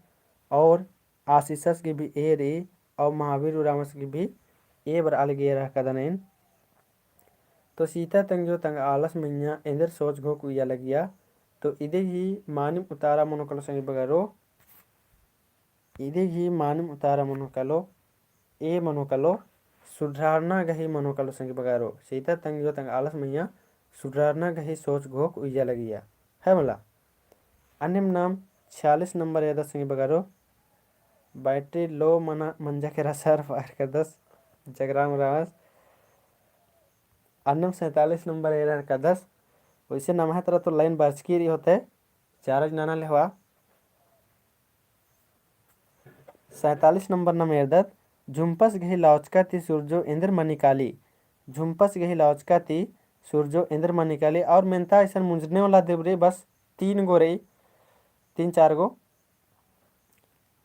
और आशीषस गही भी A रई, और महावीर उराँवस गही भी A बरआ लगी एरा कदन एन। तो सीता तंग्यो तंगआ आलस मइय्याँ एन्देर सोच घोख उइय्या लगिया। तो इदी गही मानिम उतारा मनो कालो संगी बगरो, इदी गही मानिम उतारा मनो कालो, A मनो कालो, सुधारना गही मनो कालो संगी बगरो। सीता तंग्यो तंगआ आलस मइय्याँ सुधारना गही सोच घोख उइय्या लगिया। है मला। अन्नेम नाम छियालीस नम्बर एरदत संगी बगरो। Battery low मना मंजा केरा sir, fire कर दस, जगराम रावस। अन्नेम सैंतालीस नम्बर एरर कदस। वैसे नम्है तरा तो line बरचकी रई होते, charge नना लेहवा। सैंतालीस नम्बर नम एरदत, झुम्पस गही लौचका ती सुरजो एन्देर मनी काली। झुम्पस गही लौचका ती सुरजो एन्देर मनी काली। और मेन्ता इसन मुंजरने वाला देबरे बस तीन गो रई, तीन चार गो।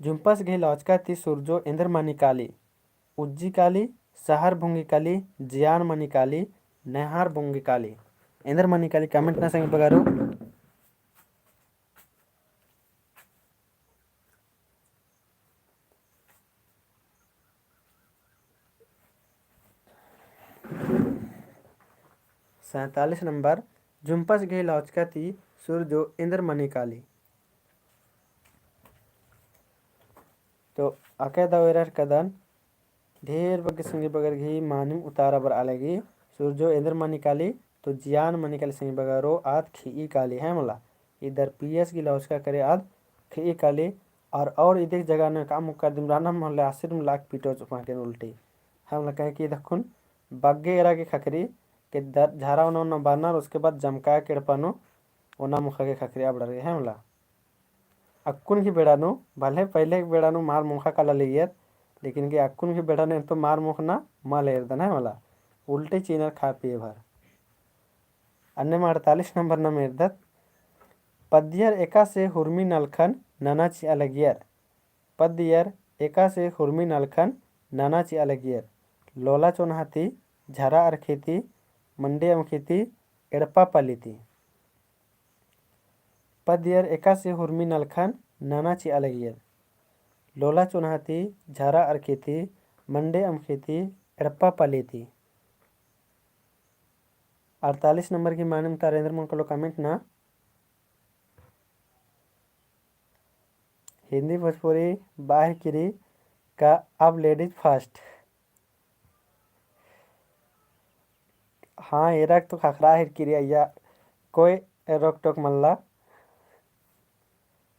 झुम्पस गही लौचका ती सुरजो एन्देर मनी काली। उज्जी काली, सहर भुंगी काली, जियान मनी काली, नेहार भुंगी काली। एन्देर मनी काली comment ना संगी बगरो। सैंतालीस नम्बर, झुम्पस गही लौचका ती सुरजो एन्देर मनी काली। तो अकय दव एरर कदन, ढेर बग्गे संगी बगर गही मानिम उतारा बरआ लगी, सुरजो एन्देर मनी काली, तो जियान मनी काली संगी बगरो आद खिई काली है मला। इदर पीएस गही लौचका करे आद खिई काली, और, और इदिक जगह न काम मुक्का दिम रहना मोहल्ले आसिर में लाग पीटो चुपा के उल्टी। है मला कहे कि दखुन बग्गे एरा गे खकरी, के द-, झरा ओना ओना बअनर, उसके बाद जमका के एड़पा नू ओना मुखा गे ख़क्खरई अबड़र गे, है मला। अक्कुन गही बेड़ा नू, भले पहिले बेड़ा नू मार मुखा काला लगियर, लेकिन गे अक्कुन गही बेड़ा नू तो मार मुखना मल एरदन, है मला। उल्टे चिअनर खा पिए भर। अन्नेम अड़तालीस नंबर नाम एरदत, पद्दियर एकासे हुरमी नलखन नना चिआ लगियर। पद्दियर एकासे हुरमी नलखन नना चिआ लगियर। लोला चोन्हा ती, झरा अरखी ती, मंडी अमखी ती, एड़पा पाली ती। पद्दियर एकासे हुरमी नलखन नना चिआ लगियर। लोला चोन्हा ती, झरा अरखी ती, मंडी अमखी ती, एड़पा पाली ती। अड़तालीस नंबर गही मानिम उतारा एन्देर मनो कालो comment ना। हिंदी भोजपुरी बआ हेलरकी रई का अब ladies first। हाँ, एरा गे तो ख़क्खरआ हेलरकी रई अइय्या, कोई रोक टोक मल्ला।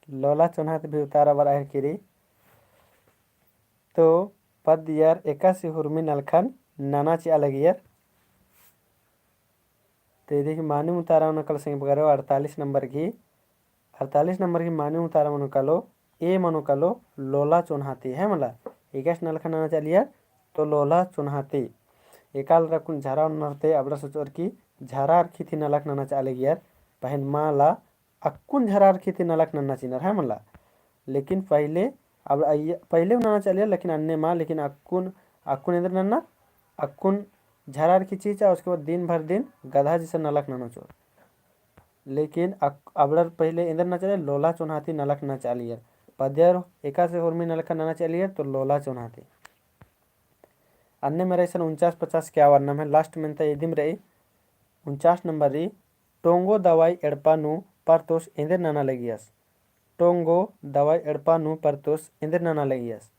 लोला चोन्हा ती भी उतारा बरआ हेलरकी रई। तो पद्दियर एकासे हुरमी नलखन नना चिआ लगियर। तो इदी गही मानिम उतारा मनो कालो संगी बगरो अड़तालीस नंबर गही, अड़तालीस नंबर गही मानिम उतारा मनो कालो, A मनो कालो लोला चोन्हा ती, है मला। एकासे नलखन नना चिआ लगियर तो लोला चोन्हा ती। एकालर अक्कुन झरा ओनर ती अबड़ा सोचोर की झरा अरखी ती नलख नना चिआ लगियर, पहें मला अक्कुन झरा अरखी ती नलख नना चिअनर, है मला। लेकिन पहिले, अब अइय्या, पहिले नना चिआ लगियर, लेकिन अन्ने मा, लेकिन अक्कुन, अक्कुन एन्देर नन्ना, अक्कुन झरा अरखी चिचा, उसके बाद दिन भर दिन गदहा जैसा नलख नना चिओर। लेकिन अक-, अबड़र पहिले एन्देर नना चिआ लगियर, लोला चोन्हा ती नलख नना चिआ लगियर। पद्दियर एकासे हुरमी नलखन नना चिआ लगियर, तो लोला चोन्हा ती। अन्नेम रई सन उनचास पचास के आवर नाम है, last मेन्ता इदिम रई, उनचास नंबर रई, टोंगो दवाई एड़पा नू परतोस एन्देर नना लगियस। टोंगो दवाई एड़पा नू परतोस एन्देर नना लगियस।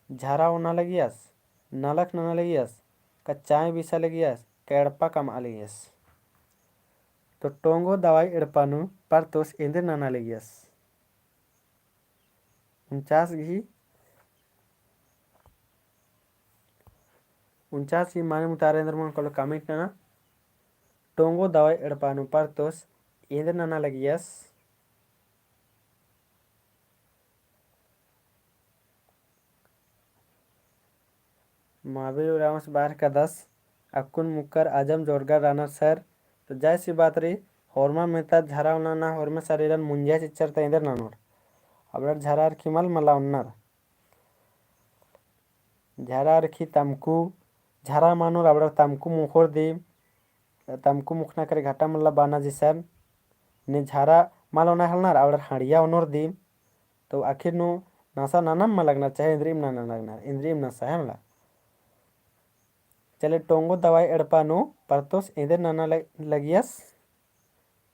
झरा ओना लगियस, नलख नना लगियस, का चाय बिसा लगियस, का एड़पा कमआ लगियस। तो टोंगो दवाई एड़पा नू परतोस एन्देर नना लगियस। उनचास गही, उनचास गही मानिम उतारा एन्देर मनो कालो comment नना। टोंगो दवाई एड़पा नू परतोस एन्देर नना लगियस। महावीर उराँवस बआ हेलरकदस, अक्कुन मुक्कर आजम जोरगर रअनर सर। तो जायसी बात रई, होरमा मेन्ता झरा ओना ना होरमा शरीरन मुंजिया चिच्चर ता एन्देर ननोर। अबड़र झरा अरखी मल मला ओन्नर। झरा अरखी तमकू, झरा मनोर अबड़र तमकू मुखोर दिम, तमकू मुखना करे घाटा मल्ला बअना जैसन, ने झरा मल ओना हेलनर अबड़र हड़िया ओनोर दिम, तो आखिर नू नसा ननम मल लगनर, चाहे एन्दरिम नना लगनर, एन्दरिम नसा है मला। चले टोंगो दवाई एड़पा नू परतोस एन्देर नना ल-, लगियस।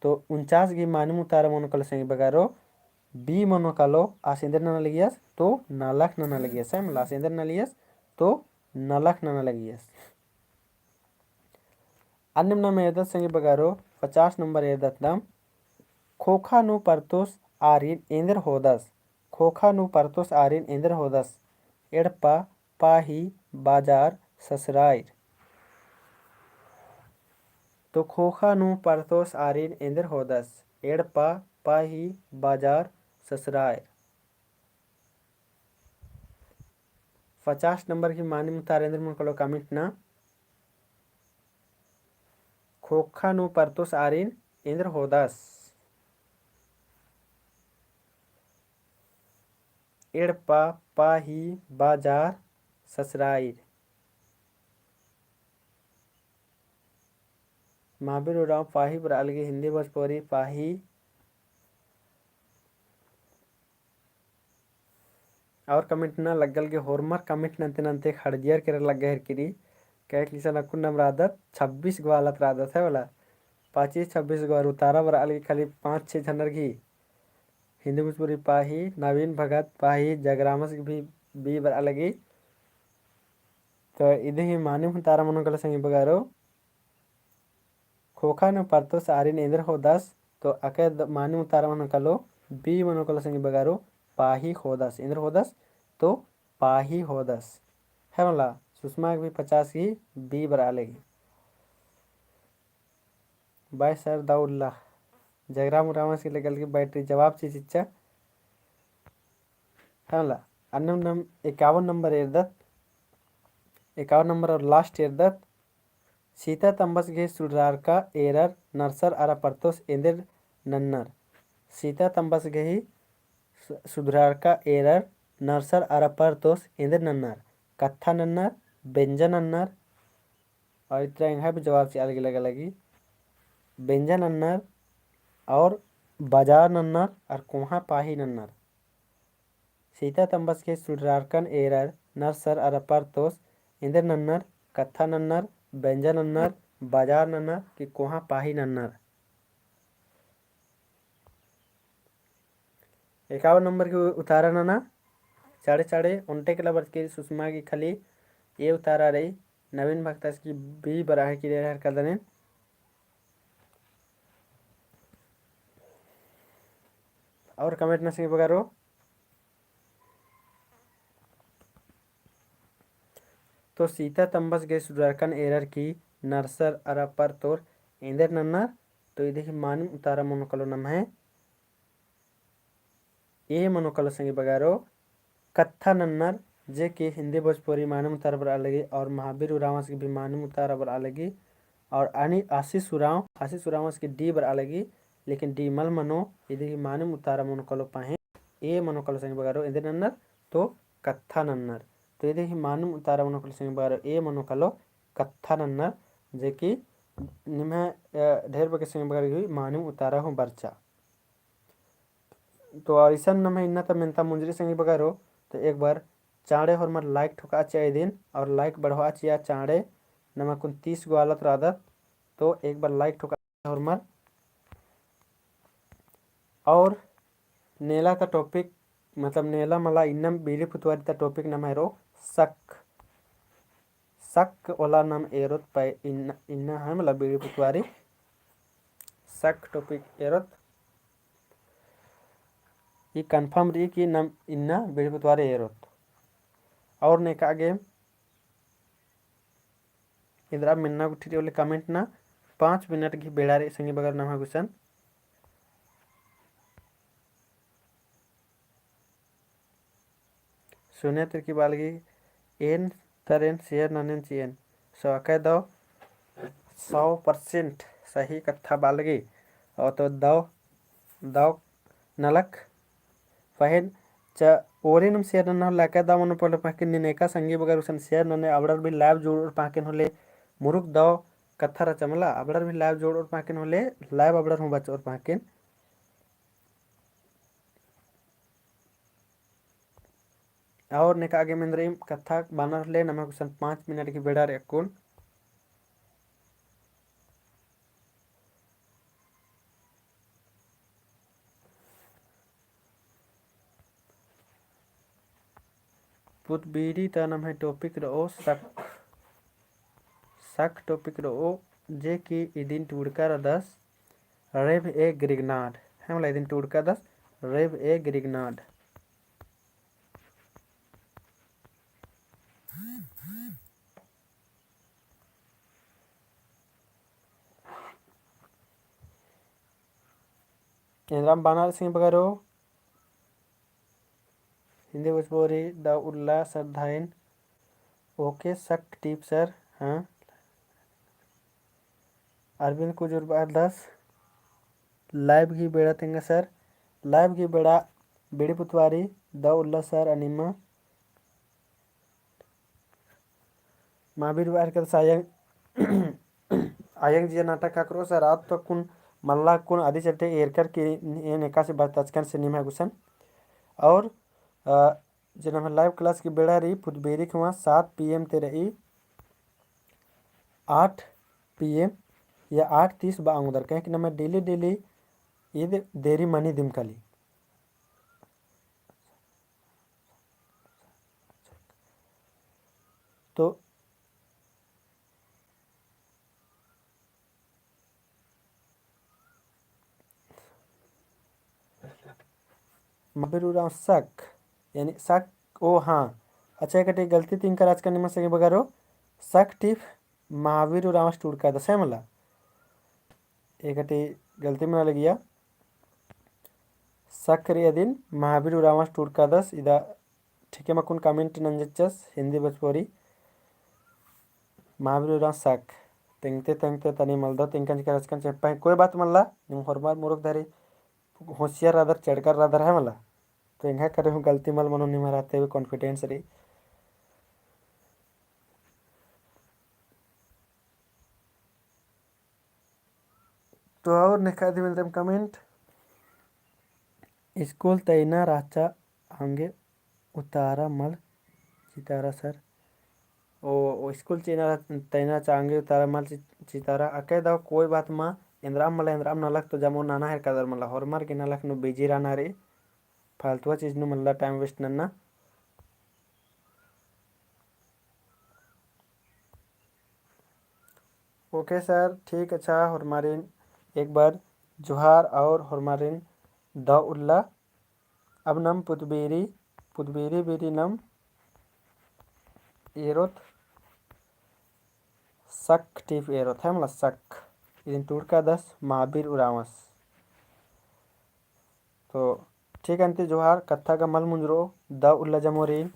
तो उनचास गही मानिम उतारा मनो कालो संगी बगरो, B मनो कालो, आस एन्देर नना लगियस, तो नलख नना लगियस, है मला, आस एन्देर नना लगियस, तो नलख नना लगियस। अन्नेम नाम एरदत संगी बगरो, पचास नंबर एरदत नाम, खोखा नू परतोस आरिन एन्देर होदस, खोखा नू परतोस आरिन एन्देर होदस, एड़पा, पाही, बाजार, ससराइर। तो खोखा नू परतोस आरिन एन्देर होदस, एड़पा, पाही, बाजार, ससराइर। पचास नंबर गही मानिम उतारा एन्देर मनो कालो comment ना। खोखा नू परतोस आरिन एन्देर होदस। एड़पा, पाही, बाजार, ससराइर। महावीर उराँव पाही बरआ लगी, हिंदी भोजपुरी पाही। और comment ना लग्गा लगी, होरमर comment नन्ते नन्ते खड़जियर केरा लग्गा हेरकी रई, काहे कि इसन अक्कुन नाम रअदत, छब्बीस गो आलत रअदत है मला, पच्चीस छब्बीस गो, और उतारा बरआ लगी खाली पाँच छः झनर गही। हिंदी भोजपुरी पाही, नवीन भगत पाही, जगरामस भी B बरआ लगी। तो इदी ही मानिम उतारा मनो कालो संगी बगरो, खोखा नू परतोस आरिन एन्देर होदस, तो अके द-, मानिम उतारा मनो कालो, B मनो कालो संगी बगरो, पाही होदस, एन्देर होदस, तो पाही होदस। है मला, सुषमा के भी पचास गही B बरआ लगी। बाई सर दौ उल्ला। जगराम उराँवस गे लगल की बैटरी जवाब ची चिच्चा। हाँ ला, अन्नेम नम एकावन नंबर एरदत, एकावन नंबर और last एरदत। सीता तम्बस गही सुधरारका एरर नरसर अरा परतोस एन्देर नन्नर। सीता तम्बस गही सु-, सुधरारका एरर नरसर अरा परतोस एन्देर नन्नर। कत्था नन्नर, बेंजा नन्नर, और इतरा एंग्है भी जवाब चिआ लगी लगा लगी। बेंजा नन्नर और बजार नन्नर और कोहाँ पाही नन्नर। सीता तम्बस गही सुधरारकन एरर नरसर अरा परतोस एन्देर नन्नर, कत्था नन्नर, बेंजा नन्नर, बजार नन्नर कि कोहाँ पाही नन्नर। एकावन नंबर की उतारा नना, चाड़े चाड़े ओन्टे केला बरचकी सुषमा की खाली A उतारा रई, नवीन भक्तस की B बरआ है कि रे हर कदने। और comment नना संगी बगरो। तो सीता तम्बस गही सुधरारकन एरर की नरसर अरा परतोस एन्देर नन्नर, तो इदी ही मानिम उतारा मनो कालो नम्है A मनो कालो संगी बगरो, कत्था नन्नर, जे कि हिन्दी भोजपुरी मानिम उतारा बरआ लगी और महावीर उराँवस की भी मानिम उतारा बरआ लगी और आनी आशीष उराँव, आशीष उराँवस की D बरआ लगी, लेकिन D मल मनो, इदी ही मानिम उतारा मनो कालो पहें A मनो कालो संगी बगरो एन्देर नन्नर, तो कत्था नन्नर। तो इदी ही मानिम उतारा मनो कालो संगी बगरो A मनो कालो कत्था नन्नर, जे कि निम्है, अ, ढेर बग्गे संगी बगरो ही मानिम उतारा हूँ बरचा। तो अइसन नम्है इन्ना ता मेन्ता मुंजरी संगी बगरो, तो एक बार चाँड़े होरमर like ठोकआ चिआ इदिन, और like बढ़आ चिआ चाँड़े, नमा कुन तीस गो आलत रअदत, तो एक बार like ठोकआ होरमर। और नेला ता topic, मतलब नेला मला इन्ना बीड़ी पुतवारी ता topic नम्है रओ शक। शक ओला नाम एरोत पै इन्ना, इन्ना है मला बीड़ी पुतवारी। शक topic एरोत। ई confirm रई कि नाम इन्ना बीड़ी पुतवारी एरोत। और नेका आगे एन्दरा मेन्ना गुट्ठी रई होले comment नना, पाँच minute गही बेड़ा रई संगी बगर नम्है गुसन। सोनिया तिर्की बआ लगी, एन तरेन share ननेन चिएन। सौ अकय दौ, सौ percent सही कत्था बआ लगी। और तो दौ, दौ नलख पहें च ओरे नुम share नन्ना होले अकय दौ मनो पहले पहकिन नीन एका संगी बगर गुसन share नने अबड़र भी live जोड़ोर पहकिन होले मुरुक दौ कत्था रचा मला अबड़र भी live जोड़ोर पहकिन होले live अबड़र हूँ बचोर पहकिन। और नेका आगे मेंदरी कत्था बानर ले नम्है गुसन पाँच minute गही बेड़ा रई अक्कुन। पुतबीरी ता नम्है topic रओ शक। शक topic रओ, जे कि इदिन टूड़का रअदस रेब ए ग्रिगनाड। है मला इदिन टूड़का रअदस रेब ए ग्रिगनाड। एन्दराम बानर सिंह बगरो। हिंदी भोजपुरी दौ उल्ला सरधाइन। OK, शक टीप सर, हाँ। अरविंद कुजूर बअदस, live गही बेड़ा तेंगा सर, live गही बेड़ा बीड़ी पुतवारी दौ उल्ला सर अनिमा। महावीर बअर के सायंग आयंग जिया नाटक काकरो सर, आद तो कुन मल्ला कुन आदि चलते एरकर के एन एकासे बरतचकन से निम्है गुसन। और, अ, जे नम्है live class की बेड़ा रई पुतबेरी खमा सात PM ते रई आठ PM या आठ तीस बआ ओंगदर, कहे कि नम्है daily daily ईद देरी मनी दिम काली। तो महावीर उराँव शक, यानी शक, ओ हाँ, अच्छा, एकटी गलती तिंकर आजकल निम्है संगी बगरो, शक टीप महावीर उराँवस टूड़कादस है मला। एकटी गलती मना लगिया। सक रई अदिन महावीर उराँवस टूड़कादस, इदा ठीके मकुन comment नंजचस हिंदी भोजपुरी। महावीर उराँव सक। तेंगते तेंगते तनी मलदव, तेंगकन चिकर अचकन चेप्पा है। कोई बात मल्ला, निम होरमर मुरुख धरी होशियार रअदर, चेड़कर रअदर है मला। तो एंगा करे हूँ गलती मल मनो, निम्है रहते हुए confidence रई। तो और नेखा दिम एन्दरम comment। स्कूल तैना रहचा आंगे उतारा मल चितारा सर। ओ, ओ स्कूल चेना रह-, तैना रहचा आंगे उतारा मल चि-, चितारा। अकय दव कोई बात मा, एन्दरम मला एन्दरम नलख तो जमो नना हेरकादर मला, होरमर गे नलख नू busy रअना रई, फालतुआ चीज नू मल्ला time waste नन्ना। OK सर, ठीक अच्छा, होरमारिन एक बार जोहार और होरमारिन दव उल्ला। अब नम पुतबेरी, पुतबेरी बेरी नम एरोत सक टिप एरोत है मला सक। इदिन टूड़कादस महावीर उराँवस। तो ठीक अन्ती जोहार, कत्था गा मल मुंजरो, दव उल्ला जमोरिन।